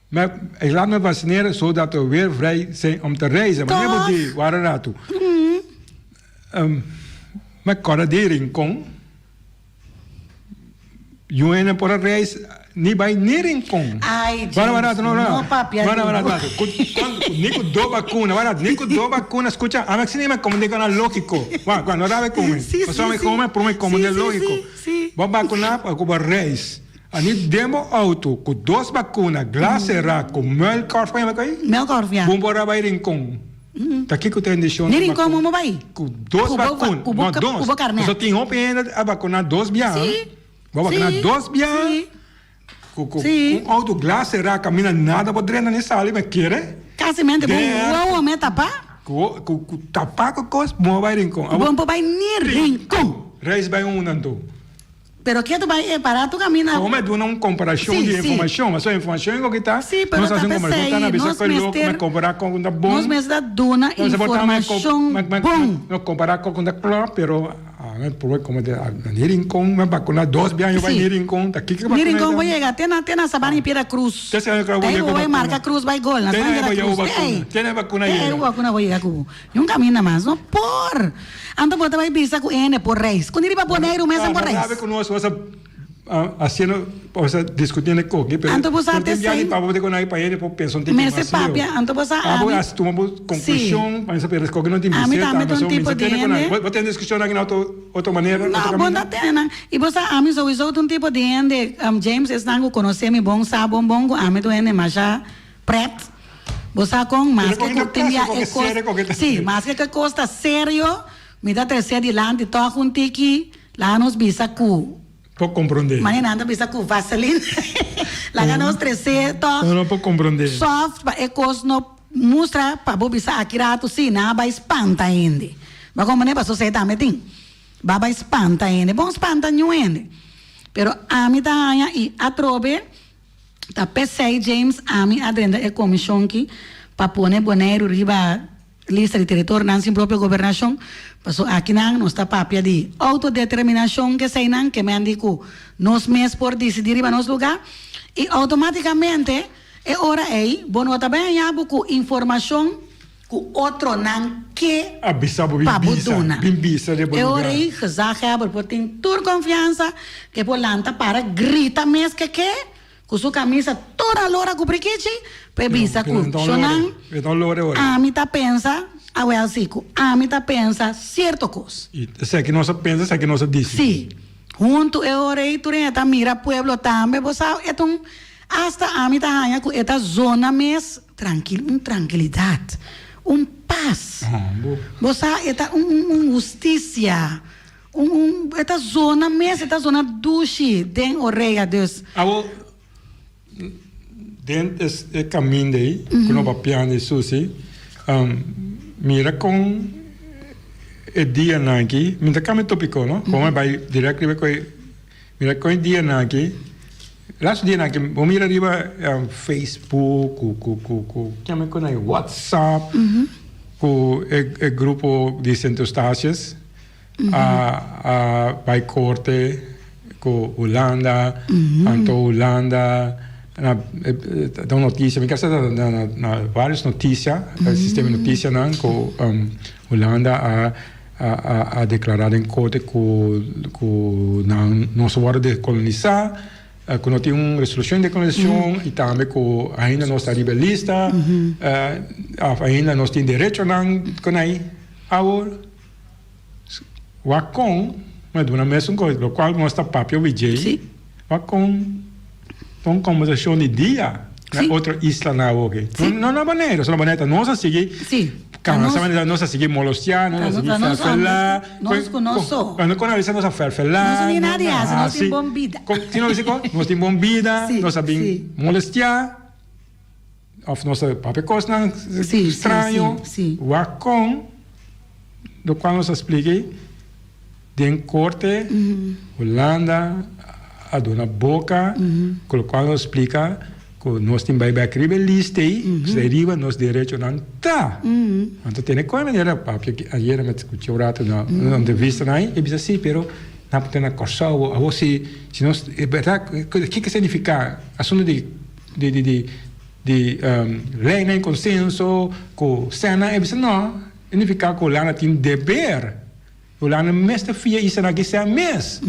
Maar ik laat me vaccineren zodat we weer vrij zijn om te reizen. Maar Toch? nebo di, waar naartoe? Maar kora di Rincon. Yu por a reis ni bai ni Rincon. Ay, Wara, wara, James, no, no. no papia Wara, wara, di. wara. Ni ku do bakuna, wara, ni ku do bakuna, skucha, a mi me komunika na lógiko. Wa, wa, no rabe come. Sí, Paso sí, mi sí. come, por mi komunika Sí, sí, lógiko. sí, sí. Bo bakuna pa ku bo reis. Ani den bo auto ku dos bakuna, glas será, ku muilkorf, kon yama koi? Muilkorf, ja. Bun por a bai Rincon. Ta kiko ta indicion Ni Rincon bo bai? Ku dos Ku bo bakuna. ku bo No, dos. ku bo karnet. Pasobra tin hopi hende a bakuna dos biaha. Sí. Bo bakuna Sí. dos biaha. Sí. Ku ku Sí. un auto glas será kaminda nada por drenta ni sali, me kere. Kasimente bo Den wowo me tapa. Ku ku ku tapa ku kos, bo bai Rincon. Bo por bai ni Rincon. Reis bai un anto. Pero ke tu bai e para tu camina. Como duna un comparacion Sí, di sí. informacion, pasobra informacion ku kita, Sí, pero nos ta hace un comparacion, p'esei ta na bisa nos ku loke mester me compara con un ta bon. Nos mester duna Nos por ta me informacion me- me- bon. Nos compara con un ta klop, pero a me probe como de a ni Rincon me vacuna dos biaha yo bai Sí. ni Rincon, ta kiko Ni vacuna Rincon ita? bo yega te na te na Sabana y Piedra Cruz. Te sa yo Te voy ahí yega bo bai vacuna. marca Cruz bai gol na Te Sabana ahí y voy Piedra yega Cruz. Te vacuna. ahí. Te ahí vacuna Te ahí yega. vacuna bo yega ku bo. Ni un caminda mas no por. Anto bo ta bai bisa ku hende por reis. Ku ni riba Boneiru mes por reis. Sabe ku nos nos a haciendo, o sea, discutiendo koki, pero Anto bo sa no tin te biaha sei. pa bo te ku nan pa hende por pensa un tiki Mester mas leu. papia, anto bo sa Abo ami. a tuma bo Sí. conclusion, pa mester pero koki no tin Ami biseta, tambe ta un pasobra tipo mester di tene ku nan. hende. Bo bo ten discusion aki na otro otro manera, No, otro bo caminda? no tene nan. I bo sa ami sowieso ta un tipo di hende, James, esnan ku konosé mi bon sa bon bon ku ami ta un hende masha Pret, bo sa kon maske ku tin bia e kos, si, maske ku e kos ta serio, mi ta trese dilanti tòg un tiki, laga nos bisa ku. Por komprondé. Manera nan ta bisa ku vaseline, laga nos trese tòg. No, no por komprondé. Soft pa e kos no mustra pa bo bisa aki ratu si, nan a bai spanta hende. Bo a komprondé? Pasobra esei tambe tin. Bo a bai spanta hende. Bon spanta niun hende. Pero ami ta haña i atrobe. Ta p'esei James ami a drenta e komishon ki pa pone Boneiru riba lista di teritorionan sin propio gobernashon, paso akinan nos ta papia di outodeterminashon k'eseinan ke men di ku nos mes por disidí riba nos lugá i outomátikamente e ora ei bo no ta bai haña bo ku informashon ku otronan ke A bisa bo bin pa bo bisa, duna. bin bisa den bo E ora lugar. ei gezaghebber por tin tur konfiansa ke por lanta para grita mes ke ke ku su kamisa tur a lora ku prikichi pa e bisa ku shonnan ami ta pensa awel si ku ami ta pensa sierto kos. I esaki nos a pensa esaki nos a disi. Si, huntu e ora ei tur hende ta mira pueblo tambe bo sa e ta un hasta ami ta haña ku e ta zona mes. Trankil, un trankilidat, un pas. Bo sa e ta un un un hustisia, un un e ta zona mes, e ta zona dushi den orea, dus. Abo den e kaminda ei ku no papiando di Susi, mira kon e dianan aki, mi ta kambia topiko no, bo a bai dirèkt riba ku e. Mira con e dianan aki, laatste dianan aki bo mira riba Facebook cu cu cu cu kiami cu nan WhatsApp cu e e grupo di Sint Eustatius a a bay corte cu Hulanda anto Hulanda na ta un noticia mi kasa ta na na varios noticia sistema di noticianan cu Hulanda a a declara den corte cu cu nan no sa wordo decolonisa, cu no tin un resolucion di decolonisacion y tambe cu ainda nos ta riba e lista, of ainda nos tin derechonan con ay. Awor, wak con, mi a duna mesun cos, locual nos ta papia wg, wak con ta un conversacion di dia na otro islanan awoke. No na Boneiru, so na Boneiru ta nos a sigui cansa, nos a sigui molostia, nos a sigui ferfelá. Nos cu nos so. Cuando con a bisa nos a ferfelá. Nos no tin nada di haci, nos tin bon bida. Si nos bisa con, nos tin bon bida, nos a bin molestia, of nos a papia cosnan straño, wak con, locual nos a splica ei. Den korte, Hulanda a duna boka ku lokual nos splika ku nos tin bai bek riba e lista ei, pasobra riba nos derechonan ta. Anto tene kon e manera papia ki ayera mi a skucha un rato na un entrevista nan ei, e bisa si, pero nan por tene na Kòrsou, awor si si nos e bèrdat kiko signifiká asuntu di di di di di leinan en konsenso ku sènnan, e bisa no, e nifiká ku Hulanda tin deber. Hulanda mester fia isla aki sea mes.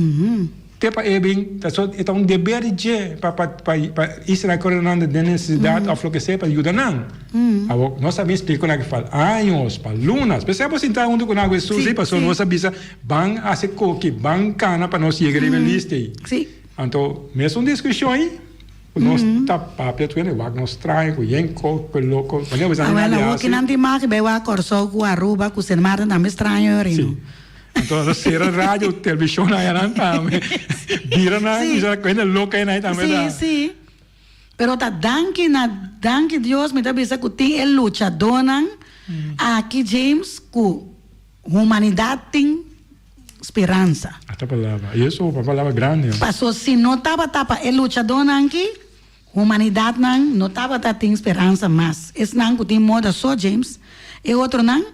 Te pa e bin ta so e ta un deber di dje pa pa pa pa isla aki ora nan ta den nesesidat of loke sea pa yuda nan. Awor nos a bin splika ku nan aki fal años pa lunas. P'esei bo sinta huntu ku nan ku Hesus ei pasobra nos a bisa ban hasi koki ban kana pa nos yega riba e lista ei. Anto mesun diskushon ei ku nos ta papia tur hende wak nos straño ku yen ko ku loko manera bo sa Awel hende awor hasi. kinan tin maki bai wak Kòrsou ku Aruba ku Sint Maarten tambe straño yo Sí. rino. Anto nos sera radio televishon ayanan tambe bira nan Sí. bisa ku hende loko aynan tambe Sí, ta. sí. Pero ta danki na danki Dios mi ta bisa ku tin e luchadónan aki James ku humanidat tin. speransa. Ata palabra. Y eso pa palabra grandi. Paso si no tabata pa e luchadónan aki, humanidatnan no tabata tin speransa mas. Esnan ku tin moda so, James, e otronan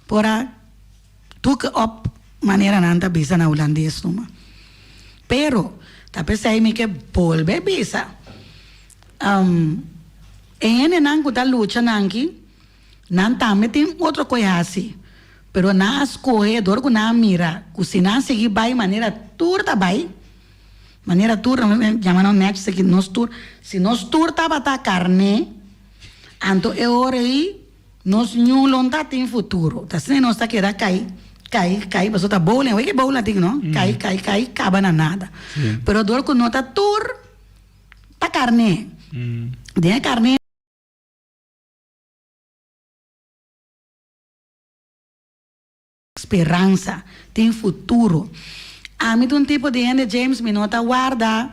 por a took op manera nan ta bisa na hulandes numa. Pero ta p'esei mi ke bolbe bisa, e hendenan ku ta lucha nan aki, Nan tambe tin otro koe hasi, pero nan a skohe dor ku nan a mira ku si nan sigui bai manera tur ta bai, manera tur, yama nan nèchi esaki, nos tur, si nos tur tabata karné, anto e ora ei nos ñu lo ta tin futuro. Ta asina nos ta keda kai, kai, kai, pasobra ta bowling, awor ke bowling a tin no, kai, kai, kai, kaba na nada. Pero dor ku no ta tur ta karné, den e karné. Speransa, tin futuro. Ami ta un tipo di hende, James, mi no ta warda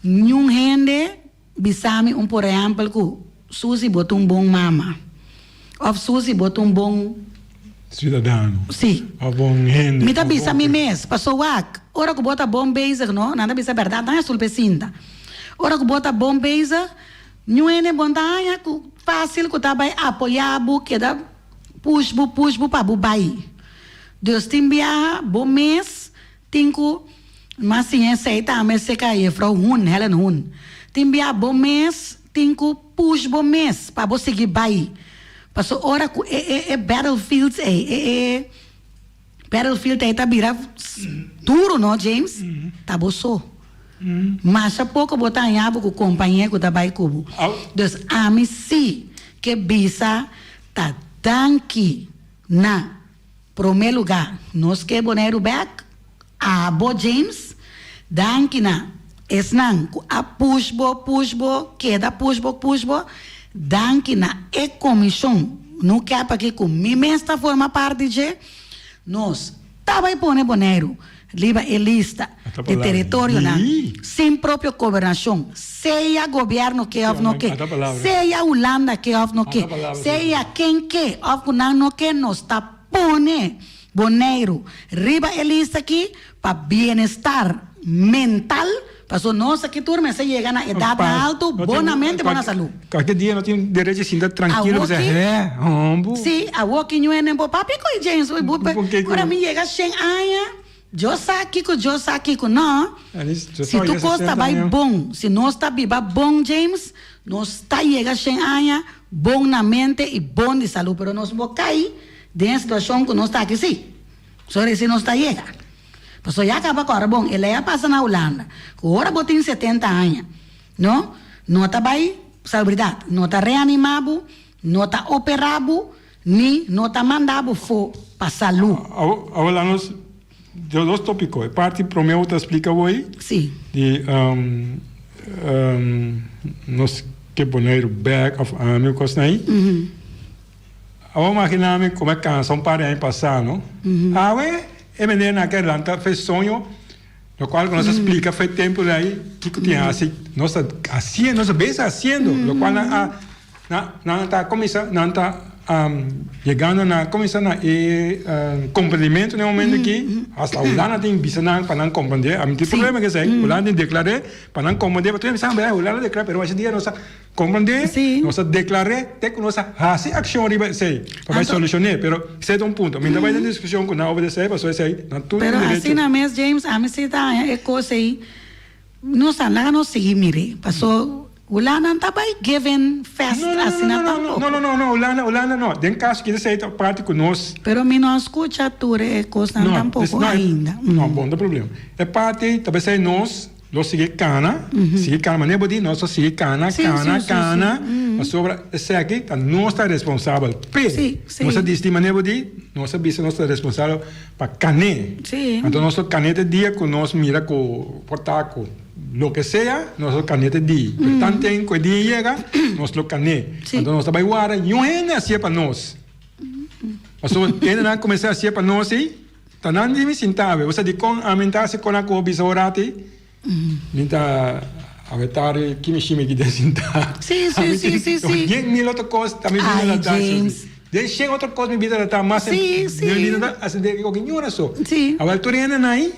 niun hende bisa mi un por ehempel ku Susie bo ta un bon mama of Susie bo ta un bon. Ciudadano. Sí. Of bon hende. Mi ta bisa mi mes, paso wak, ora ku bo ta bon bezig no, nan ta bisa bèrdat, nan a sulpe sinta. Ora ku bo ta bon bezig. Ñu hende bon ta haña ku fásil ku ta bai apoyá bo, keda push bo, push bo pa bo bai. Dus tin biaha bo mes tin ku, mas siña esei tambe serka jefrou Hoen, Helen Hoen. Tin biaha bo mes tin ku push bo mes pa bo sigui bai. Paso ora ku e e e battlefields ei, e e battlefield ei ta bira duru no James, ta bo so. Masha poko bo ta haña bo ku kompañé ku ta bai ku bo. Dus ami si ke bisa ta danki na promé lugá nos ke Boneiru bèk, abo James, danki na esnan ku a push bo, push bo, keda push bo, push bo, danki na e komishon Nukèp aki ku mi mes ta forma parti dje, nos ta bai pone Boneiru Riba e lista di teritorionan sin propio gobernashon, sea gobièrnu ke òf no ke, sea Hulanda ke òf no ke, sea ken ke òf ku nan no ke, nos ta pone Boneiru riba e lista aki pa bienestar mental, pasobra nos aki tur mester yega na edatnan altu bon na mente, bon na salú. Cualkier dia no tin derecho di sinta trankilo bisa he hombo. Sí, awoki ñuenen bo papia cu e James bo ora mi yega shen aña yo sa kico yo sa kico no si tur cos ta bay bon si nos ta biba bon James nos ta yega shen aña bon na mente y bon di salud pero nos bo cay den e situacion cu nos ta aki si so si nos ta yega pasobra ya caba cora bon e ley a pasa na Hulanda cu ora bo tin 70 aña No, no ta bai salubridad, no ta reanima bo, no ta opera bo, ni no ta manda bo fo pa salu. Awor laat nos di dos topico. E parti prome bo ta splica bo ei. Si. Di nos ke Boneiru bek of ami of cosnan ei. Awor imagina mi como e cansa un par di aña pasa no. Awe e meneer nan ke lanta fe soño. Locual cu nos a splica fe tempo de ahí, kico tin haci, nos ta haciendo, nos a bezig haciendo, locual nan a, nan, nan ta cuminsa, nan ta yegando na cuminsa na e comprendimento na e momento aki, hasta Hulanda tin bisa nan pa nan comprende, ami tin problema cu esey, Hulanda tin declare pa nan comprende, pasobra mi sa Hulanda a declara, pero esey dia nos a Comprendé? Sí. Nos a deklar'é te ku nos a hasi akshon riba esei pa bai solushon'é. Pero esei ta un punto. Mi no ta bai den diskushon ku nan obedesé pasobra esei nan tur tin Pero derecho. asina mes, James, ami si ta haña e kos ei, nos a laga nos sigui mir'é. Paso Hulanda no ta bai give in fast No, no, no, asina no, no, tampoco. no, no, no, no, Hulanda, Hulanda no. Den kaso ki esei ta parti ku nos. Pero mi no a skucha tur e kosnan No, tampoco no, ainda. no, bon, no problema. E parti ta besei nos. Lo sigui cana, sigui cana, manera bo di, nos ta sigui cana, cana, cana, pasobra esaki ta nos ta responsabel p'e. Nos a disti manera bo di, nos a bisa nos ta responsabel pa can'é. Anto nos lo can'é te dia cu nos mira cu por ta cu loke sea, nos lo can'é te dia. Pero tanten cu e dia yega, nos lo can'é. Anto nos ta bay wara niun hende hacié pa nos. Pasobra hendenan a cuminsa hacié pa nos ei. Ta nan di mi sinta awe. Bo sa dikon ami ta hasi kon aku bisa ora ati? Mi ta awe tardi ki mi shimi ki den sinta. Sí, sí, sí, sí, sí. Yen mil otro kos ta mi bida Ai, ta James. Den shen otro kos mi bida ta ta mas Sí, sí. Mi bida ta hasi den koki ñora so. Sí. Awel tur hende nan ahi,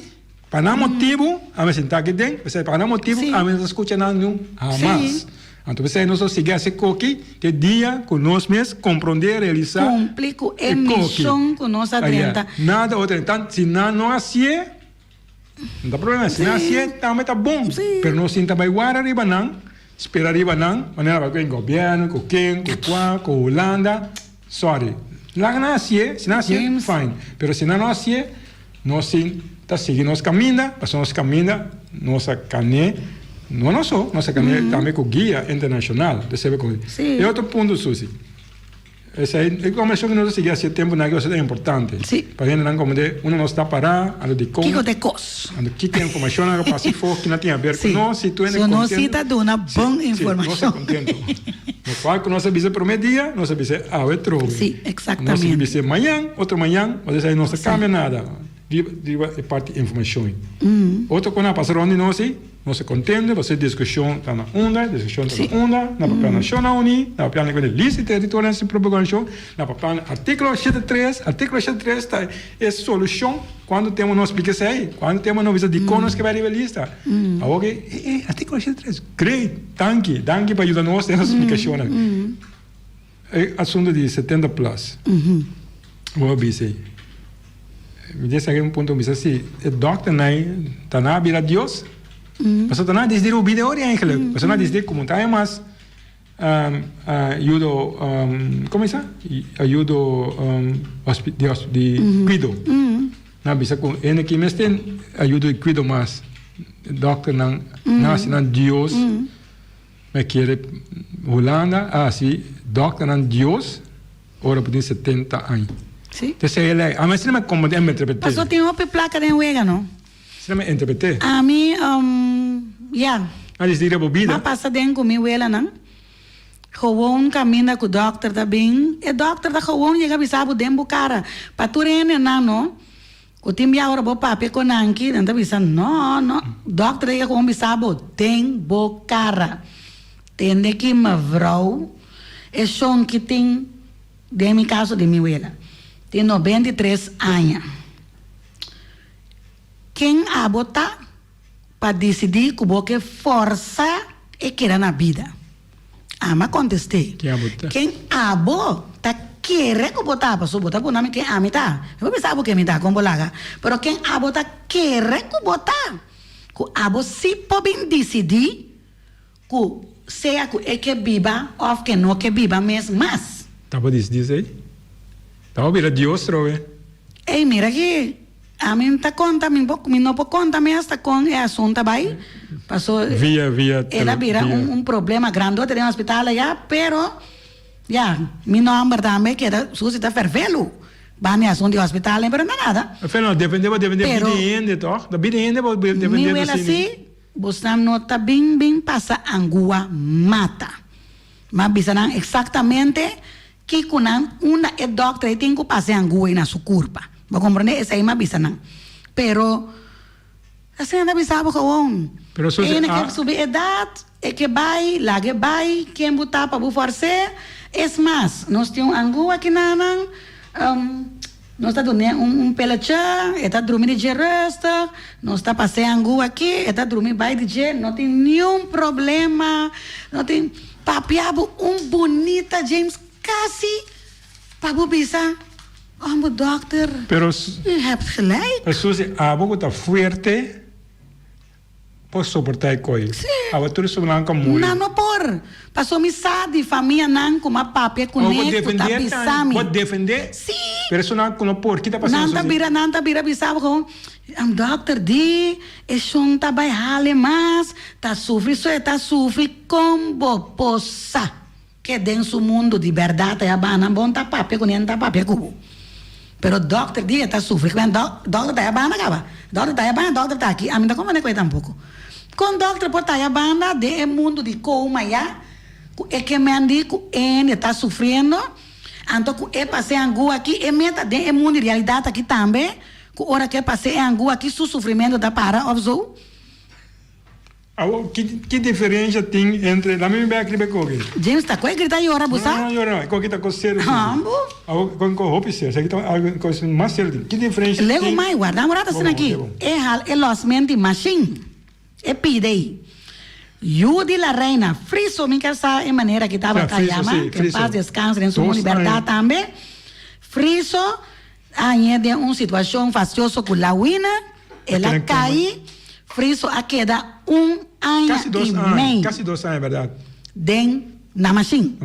pa nan motibu ami sinta aki den, p'esei pa nan motibu Sí. ami no ta skucha nan niun hamas. Sí. Anto p'esei nos ta sigui hasi koki te dia ku nos mes komprondé, realisá Kumpli ku e e koki. mishon ku nos a Aya, drenta. nada otro. Tan si nan no hasié, No ta problema, si nan hasié tambe ta bon, pero no sinta bai wara riba nan, spera riba nan, manera bai ku e gobièrnu, ku ken, ku kua, ku Hulanda, sorry. Laga nan hasié, si nan hasié, fine, pero si nan no hasié, nos sin ta sigui nos kaminda, pasobra nos kaminda nos a kané, no nos so, nos a kané tambe ku guia internashonal, E otro punto, Susi. Esei e kombershon ku nos a sigui hasi e tempunan aki ta importante. Sí. Pa hendenan komprendé unda nos ta pará, anto dikon. Kiko ta e kos? Anto kiko e informashonnan ku a pasa afó, kina tin haber ku Sí. nos, si tur hende So nos kontento. sí ta duna bon Sí, sí, nos ta informashon. kontento. Lokual ku nos a bisa promé dia, nos a bisa awe trobe. Sí, Nos a eksaktamente. bisa mañan, otro mañan, nos a bisa nos ta kambia nada riba riba e parti informashon. Otro ku nan a pasa rònt di nos ei. Nos ta contento pasobra e discusion ta na unda, e discusion ta na unda, na papia Nacionnan Uní, na papia di lista di territorionan sin propio gobernacion, na papia articulo shete tres, articulo shete tres ta e solucion cuanto tempo nos splica esey, cuanto tempo nos bisa dicon nos ke bay riba e lista. Awor ke e e articulo shete tres, great, danki, danki pa yuda nos den nos splicacionnan. E asunto di setenta plus, bo a bisa ei. Mi ta saki un punto bisa si e dokternan ta na bira Dios, pasobra ta na disidi bo bida ori eigenlijk. Pasobra na disidi como ta mas ayudo, como bisa? Ayudo di kuido. Na bisa ku hende ki mester ayudo di kuido mas, dokternan na hasi nan Dios. Mi kere Hulanda a hasi dokternan Dios ora bo tin 70 aña. Sí. Te esei e lei. Ami asina mi komprende en mi interpreté. Paso tin hopi plaka den wega no. Asina mi interpreté. Ami ya. A disidi bo bida. Mi a pasa den ku mi welanan. Gewoon kaminda ku dokter ta bin. E dokter ta gewoon yega bisa bo den bo kara. Pa tur hendenan no. Ku tin bia ora bo papia ku nan ki, nan ta bisa, No, no, dòkter a yega ku un bisa bo den bo kara. Tende ki mevrouw, e shon ki tin, den mi kaso di mi wela, tin 93 aña. Ken abo ta pa disidí ku bo ke fòrsa e keda na bida? Ami a kontest'é, Ken abo ta kere ku bo ta? Pasobra bo ta puna mi ken ami ta. Mi por bisa abo ken mi ta, kon bo laga. Pero ken abo ta kere ku bo ta? Ku abo sí por bin disidí ku sea ku e ke biba òf ke no ke biba mes mas. Ta bo disidí esei? Ta bo bira Dios trobe? Ey, mira aki, ami no ta konta, mi bo, mi no por konta mi hasta kon e asuntu a bai, paso Via, via, el a bira via. un, un problema grandote den hospital aya, pero ya, mi nòmber tambe keda susi ta fervelu banda e asuntu di hospital, pero no nada. Pero defende bo defende Pero bida di hende tòg? Ta bida di hende bo mi defende wela asina? si, bosnan no ta bin bin pasa angua mata. Mi a bisa nan eksaktamente Kiko nan unda e dokter ei tin ku pasa e angua na su kurpa. Bo komprondé? Esei mi a bisa nan. Pero asina nan ta bisa bo gewoon. Pero Susi, E na a. ke subi edat, e ke bai, laga e bai, ken bo ta pa bo fors'é? Es mas, nos tin un angua aki na nan, nos ta dun'é un un pelecha, e ta drumi di dje rustig, nos ta pas'é angua aki, e ta drumi bai di dje, no tin niun problema, no tin. Papia bo un bunita James casi pa bo bisa oh bo dokter Pero u hebt gelijk. Pero Susie abo cu ta fuerte por soporta e coy. Sí. Abo tur esun nan cu a muri. Nan no por. Paso mi sa di famianan cu m'a papia Abo cune por cu ta defende bisa tan mi. por defende. Sí. Pero esun nan cu no por kita pasando Nan ta Susie. bira nan ta bira bisa bo gewoon Am dokter di e shon ta bai hale mas, ta sufri so e ta sufri kon bo por sa ke den su mundu di bèrdat e a bana bon ta papia ku nen ta papia ku bo. Pero dokter di e ta sufri ku dokter ta e banda kaba dokter ta e banda dokter ta aki ami no ta komprende ku e tampoko. Kon dokter por ta e banda den e mundu di koma ya ku e ke men di ku ende ta sufriendo anto ku e pase angua aki e meta den e mundu di realidat aki tambe. Ku ora ke pas'é e angua aki su sufrimentu ta para òf zo? Awor, ki ki diferencia tin entre, laat mi bek riba e koki. James ta koe grita yora bo sa? No, no, yora no, e koki ta kos serio. Hambo. Awor, koki ko hopi serio, esaki ta algo kos mas serio tin. Ki diferencia tin? Lego mai, warda un rato asina aki. E hal e losment di mashin, e pide ei. Yu di la reina, Friso, mi ker sa e manera ki tabata yama, ke en paz descanse den su libertad tambe. Friso A hañ'é den un situashon fastioso ku Lawina, el a kai, Friso a keda un aña i mei den na mashin,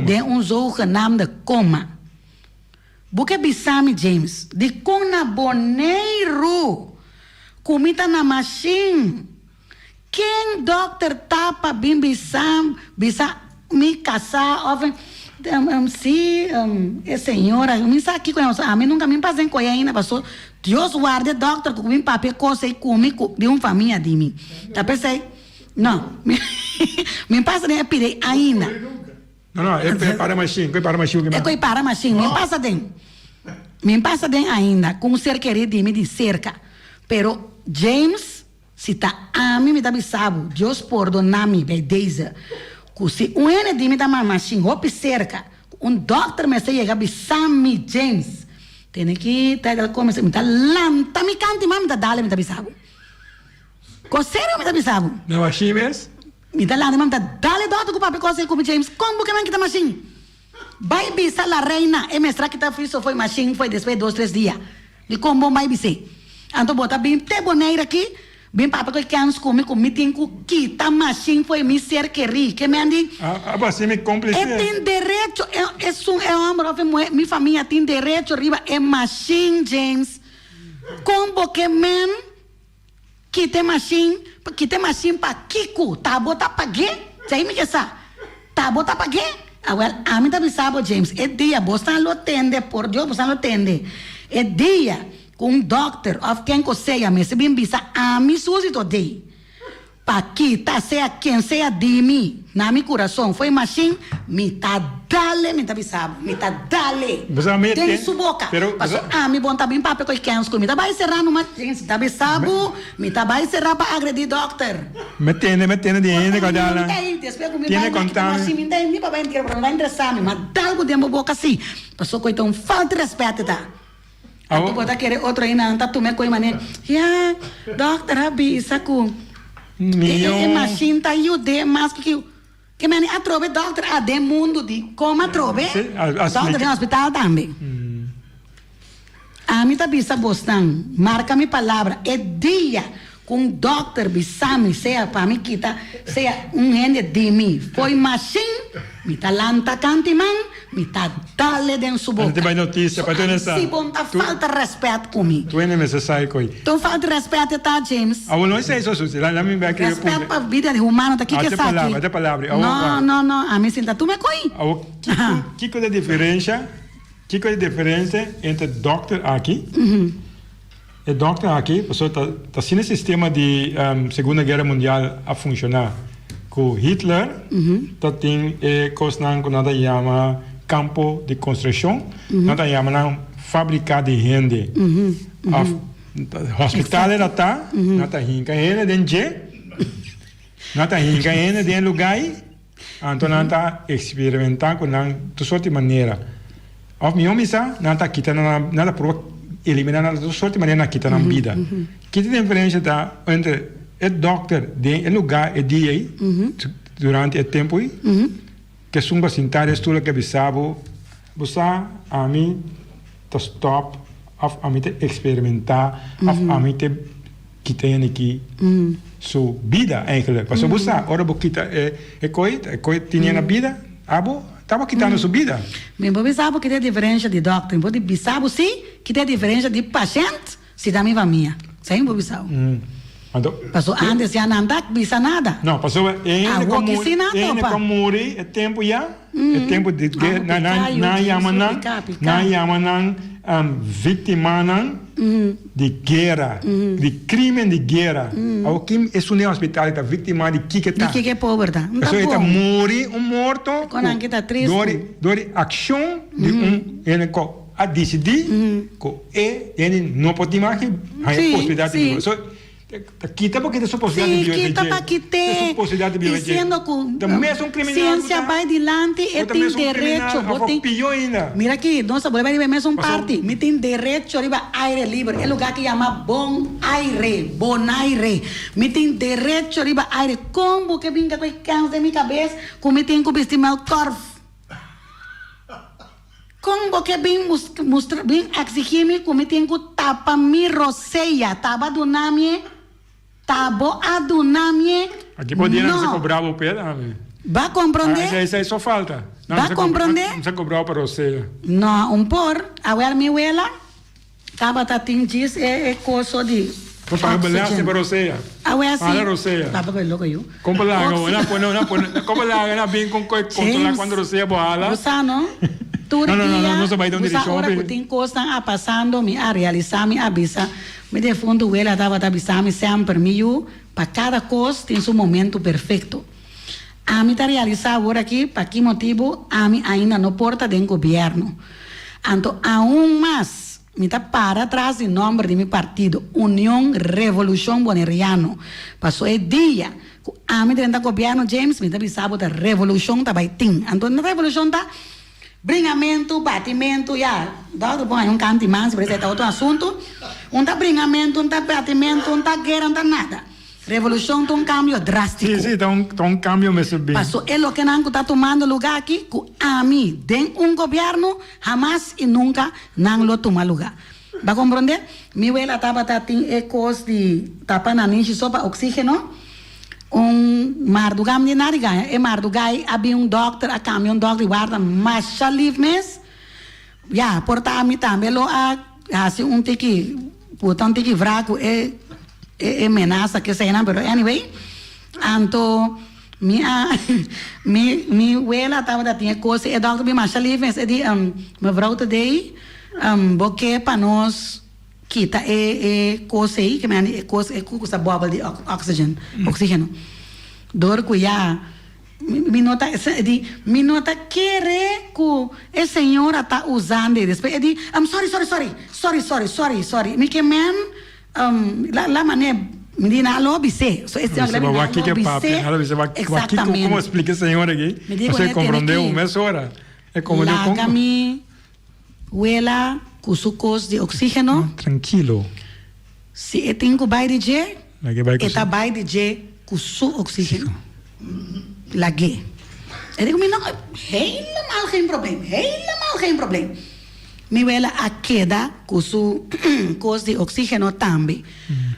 den un zogenaamde koma. Bo ke bisa mi, James, dikon na Boneiru ku mi ta na mashin? Ken dokter ta pa bin bisa bisa mi kasá of si e señora mi sa kiko nan ami nunka mi pasa den koe ainda paso Dios warda e dokter ku bin papia kos ei ku mi ku di un famia di mi ta pesei no mi pasa den e pida ei ainda. No no e para mashin ku e para mashin E ku e para mashin mi pasa den mi pasa den ainda ku un ser keri di mi di serka pero James. Si ta ami mi ta bisa bo, Dios pordona mi bij deze, ku si un hende di mi ta mama shin hopi serka, ku un dokter mester yega bisa mi, James, tene ki ta el come, mi ta lanta mi kanti man mi ta dale mi ta bisa bo. Ko serio mi ta bisa bo. Na mashin mes? Mi ta lanta mi man mi ta dale dokter ku papia kos ei ku mi, James, kon bo ke man kita mashin? Bai bisa la reina e mester a kita friso fo'i mashin fo'i despues dos tres dia. Di kon bon bai bis'é. Anto bo ta bin te Bonaire aki bin papia ku e kèns ku mi ku mi tin ku kita mashin fo'i mi ser kerí. Ke men di? A bo hasi mi kómplise. E tin derecho, esun e hòmber òf e muhé, mi famia tin derecho riba e mashin, James. Kon bo ke men? Kita e mashin, kita e mashin pa kiko? Ta bo ta pag'é? Esei mi ke sa. Ta bo ta pag'é? Awel, ami ta bisa bo, James, e dia bosnan lo tende, por Dios bosnan lo tende, e dia ku un dòkter òf ken ku sea mester bin bisa ami Susie Todé, Pa kita sea ken sea di mi na mi kurason fo'i mashin, mi ta dale, mi ta bisa bo, mi ta dale den su boka. Paso ami bon ta bin papia ku e kens ku mi ta bai sera numa, mi ta bisa bo, mi ta bai sera pa agredi dòkter. Mi tende, mi tende di hende ku a dal nan. Despues ku mi bai na kita mashin, mi ta ni pa bai entera, pasobra mi ta interesa mi, ma dal ku den bo boka si, paso ku e ta un falta di rèspèt ta. Anto bo ta kere otro hende ta tuma e koe manera, ya, dokter a bisa ku e mashin ta yud'é mas ku ki. Ke meni atrobe dokter a den mundu di koma atrobe, dokter den hospital tambe. Ami ta bisa bosnan, marka mi palabra, e dia ku un dokter bisa mi sea pa mi kita sea un hende di mi fo'i mashin, mi ta lanta kanti man, mi ta dale den su boka. So ami si bon ta falta rèspèt ku mi. Ta un falta di rèspèt e ta, James. Rèspèt pa bida di humano ta kiko esaki? No, no, no, ami sinta tuma e koi. Kiko ta diferensha, kiko ta diferensia entre dòkter aki? E dòkter aki, pasobra ta ta asina e sistema di Segunda Guera Mundial a funshoná, ku Hitler ta tin e kosnan ku nan ta yama kampo di konsentrashon, nan ta yama nan fábrika di hende òf hospital e ta ta, nan ta hinka hende den dje, nan ta hinka hende den e lugá ei. Anto nan ta eksperimentá ku nan tur sort di manera. Òf mihó misa, nan ta kita nan, nan ta proba eliminá nan tur sort di manera nan kita nan bida. Ki ta diferensha ta entre e dòkter den e lugá e dia ei, durante e tempu ei, ku esun ku a sintá den e stul a ke bisa bo, Bo sa, ami ta stòp òf ami ta eksperimentá òf ami ta kita hende ki su bida eigenlijk. Pasobra bo sa, ora bo kita e koi, e koi tene na bida, abo ta bo kitando su bida. Mi por bisa bo kita e diferensha di dòkter, mi por bisa bo si kita e diferensha di pashènt si ta mi famia. Esei mi por bisa bo. Anto, Paso antes ya nan ta bisa nada. No, pasobra e hende ku Awor ki si nan e hende topa. ku a muri e tempu ya, e tempu di Amo guera, nan piká, nan yu, nan yama Jesu, nan, piká, piká. nan yama nan víktimanan di guera, di krimen di guera. Awor kin esun den hospital ta víktima di kiko Di ta? kiko e pober ta? N ta Pasobra e ta bon. muri un morto Kon nan ki ta tristu. dor di dor di akshon di un hende ku a disidí ku e hende no por tin mas haña posibilidat di biba. So. Ta kita pa kita su posibilidad di Sí, biba kita dje. pa kit'é. Su posibilidad di biba dje. Diciendo cu Ta mesun criminal cu ciencia ta. bay dilanti, e Bo ta tin mesun criminal derecho. Bo of tin pió ainda. Mira aki, nos a bolbe riba e mesun Paso parti. Mi tin derecho riba aire liber, e lugar ki yama Bon Aire, Bonaire. Mi tin derecho riba aire. Con bo ke binga cu e kens den mi cabes cu mi tin cu bisti melkorf? Kon bo ke bin mustra, bin exigí mi ku mi tin ku tapa mi rosea? Taba duna mi e? Ta bo a duna mi e? Aki bo dia nan mester No. kobra bo p'e dame. Ba komprondé? Ah, esei so falta. Nan Ba mester kobra, komprondé? nan mester kobra bo pa rosea. No, un por. Awel mi wela tabata tin djis e e koso di Bo paga belasting oxygen. pa rosea. Awel si. Paga rosea. Papa koe loko yu. Kon bo laga bo? Nan pone, nan pone, kon bo laga nan bin kon koe kontrola James, kuantu rosea bo hala? bo sa no? Tur No, no, no, dia, no, nos a bai den un bo sa direkshon ora hopi. ku tin kosnan a pasando, mi a realisá, mi a bisa, mi defuntu wela tabata bisa mi semper, mi yu, pa kada kos tin su momento perfekto. Ami ta realisá awor aki pa ki motibu ami ainda no por ta den gobièrnu. Anto aun mas, Mi ta para tras di nomber di mi partido, Union Revolucion Boneriano. Paso e dia cu ami drenta gobierno, James, mi ta bisa bo ta revolucion ta bay tin. Anto na revolucion ta bringamento, batimento, ya, dòkter pon ay un canti mas, pero esey ta otro asunto. Un ta bringamento, un ta batimento, un ta guera, un ta nada. Revolucion ta un cambio drastico. Sí, sí, ta un, ta un cambio mester bin. Paso e lokenan cu ta tumando luga aki cu ami den un gobierno, hamas y nunca nan lo tuma luga. Ba comprende? Mi wela tabata tin e cos di tapa nanishi so pa oxigeno. Un marduga mi di nadi gaña. E marduga a bin un dokter, a cambia un dokter y warda masha lief mes. Ya, por ta ami tambe lo a hasi un tiki, puta un tiki wraak ku e e menasa keseinan, pero anyway, anto mi a mi mi wela tabata tin e kos, e dòkter bin masha lief mes, e di, mevrouw today bo ke pa nos kita e e kos ei, ke men e kos e ku sa bòbel di oxygen, oxigeno, dor ku ya. Mi no ta, e di, mi no ta kere ku e señora ta usando e. Despues e di, um, sorry, sorry, sorry, sorry, sorry, sorry, sorry. Mi ke men, um, la, la manera, mi di nan a lo bis'é. So e señora Bisa mi ba nan a wak lo kiko bis'é. papia, nan a lo bisa wak, wak kiko, Exactamente. komo splika e señora aki? Mi di Pasobra e kuné tene komprondé ki un mesora. E komprondé kon. laga mi wela ku su kos di oxígeno. Trankilo. Si e tin ku bai di dje, Lag'é bai ku e ta su. bai di dje ku su oxígeno. Lag'é. E di ku mi, no, helemaal geen probleem, helemaal geen probleem. Mi wela a keda ku su kos di oxígeno tambe.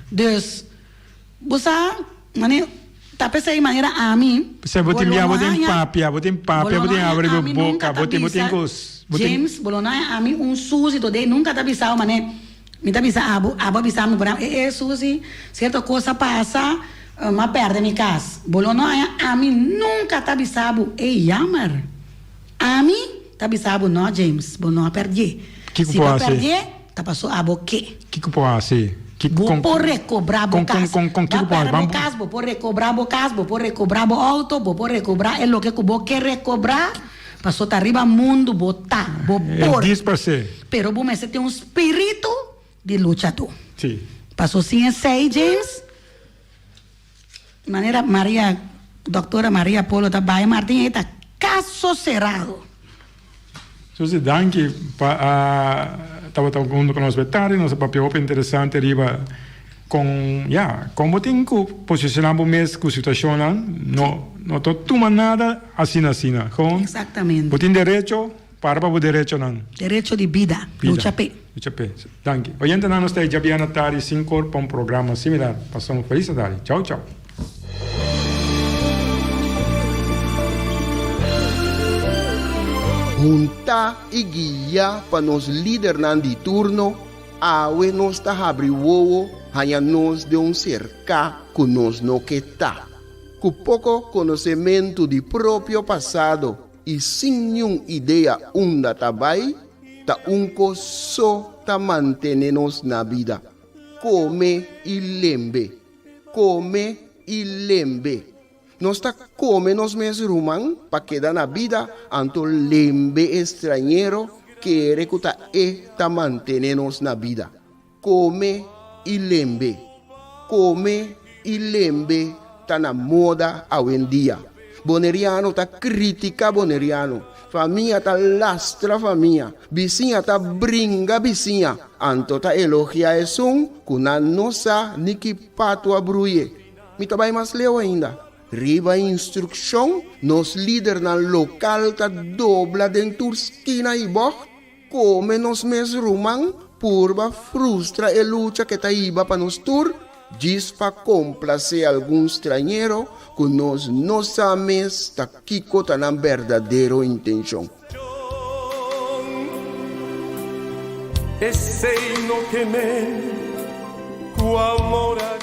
Dus, bo sa, mane, ta p'esei manera ami, P'esei bo bo tin lo bia, no bo tin haña, papia, bo tin bo papia, lo bo no tin haña abri bo ami nunka boka, ta bo tin, bo tin bisa, kos, bo tin. James, bo lo no haña ami un susi today nunka ta bisao mane. Mi ta bisa abo, abo a bisa mi por ehempel, e e Susi, cierto cos a pasa, m'a perde mi cas. Bo lo no haña, ami nunca ta bisa bo, ey jammer. Ami ta bisa bo, no James, bo no a perdié. Kiko Si por bo a haci? perdié, ta paso abo ke. Kiko por haci? Kiko, Bo con, por recobra bo con, con, cas. con, con Bo a kiko por haci? perde bo Ban, cas, bo por recobra bo cas, bo por recobra bo auto, bo por recobra e loke cu bo ke recobra. Paso ta riba mundu bo ta, bo E por. disparsé. Pero bo mester tin un spiritu di luchadó. Sí. Paso sin esei, James, manera Maria, doctora Maria Polo ta bai Martin ei ta caso cerado. Susi, danki pa a tabata hunto ku nos be tardi. Nos a papia hopi interesante riba kon, ya, kon bo tin ku posishoná bo mes ku situashonnan. No, no ta tuma nada asina asina. Gewoon, Exactamente. bo tin derecho, para pa bo derechonan. Derecho di bida. Bida. Lucha p'e. Lucha p'e. Danki. Oyentenan, nos ta e djabièrnè tardi sinkor pa un programa similar. Pasa un felis tardi. Chau, chau. Huntá i guiá pa nos lidernan di turno, awe nos ta habri wowo haña nos den un serká ku nos no ke ta. Ku poko konosementu di propio pasado i sin niun idea unda ta bai, ta un kos so ta mantené nos na bida, kome i lembe. Kome i lembe. Nos ta kome nos mes ruman pa keda na bida, anto lembe e strañero kere ku ta e ta mantene nos na bida. Kome i lembe. Kome i lembe ta na moda awendia. Boneriano ta kritika boneriano, famia ta lastra famia, bisiña ta bringa bisiña, anto ta elogia esun ku nan no sa ni ki patu a bruye. Mi ta bai mas leu ainda. Riba instrukshon, nos lidernan lokal ta dobla den tur skina i bògt, kome nos mes ruman, purba frustra e lucha ke ta hiba pa nos tur, djis pa komplasé algun strañero ku nos no sa mes ta kiko ta nan berdadero intenshon. Esei no ke men ku amor a.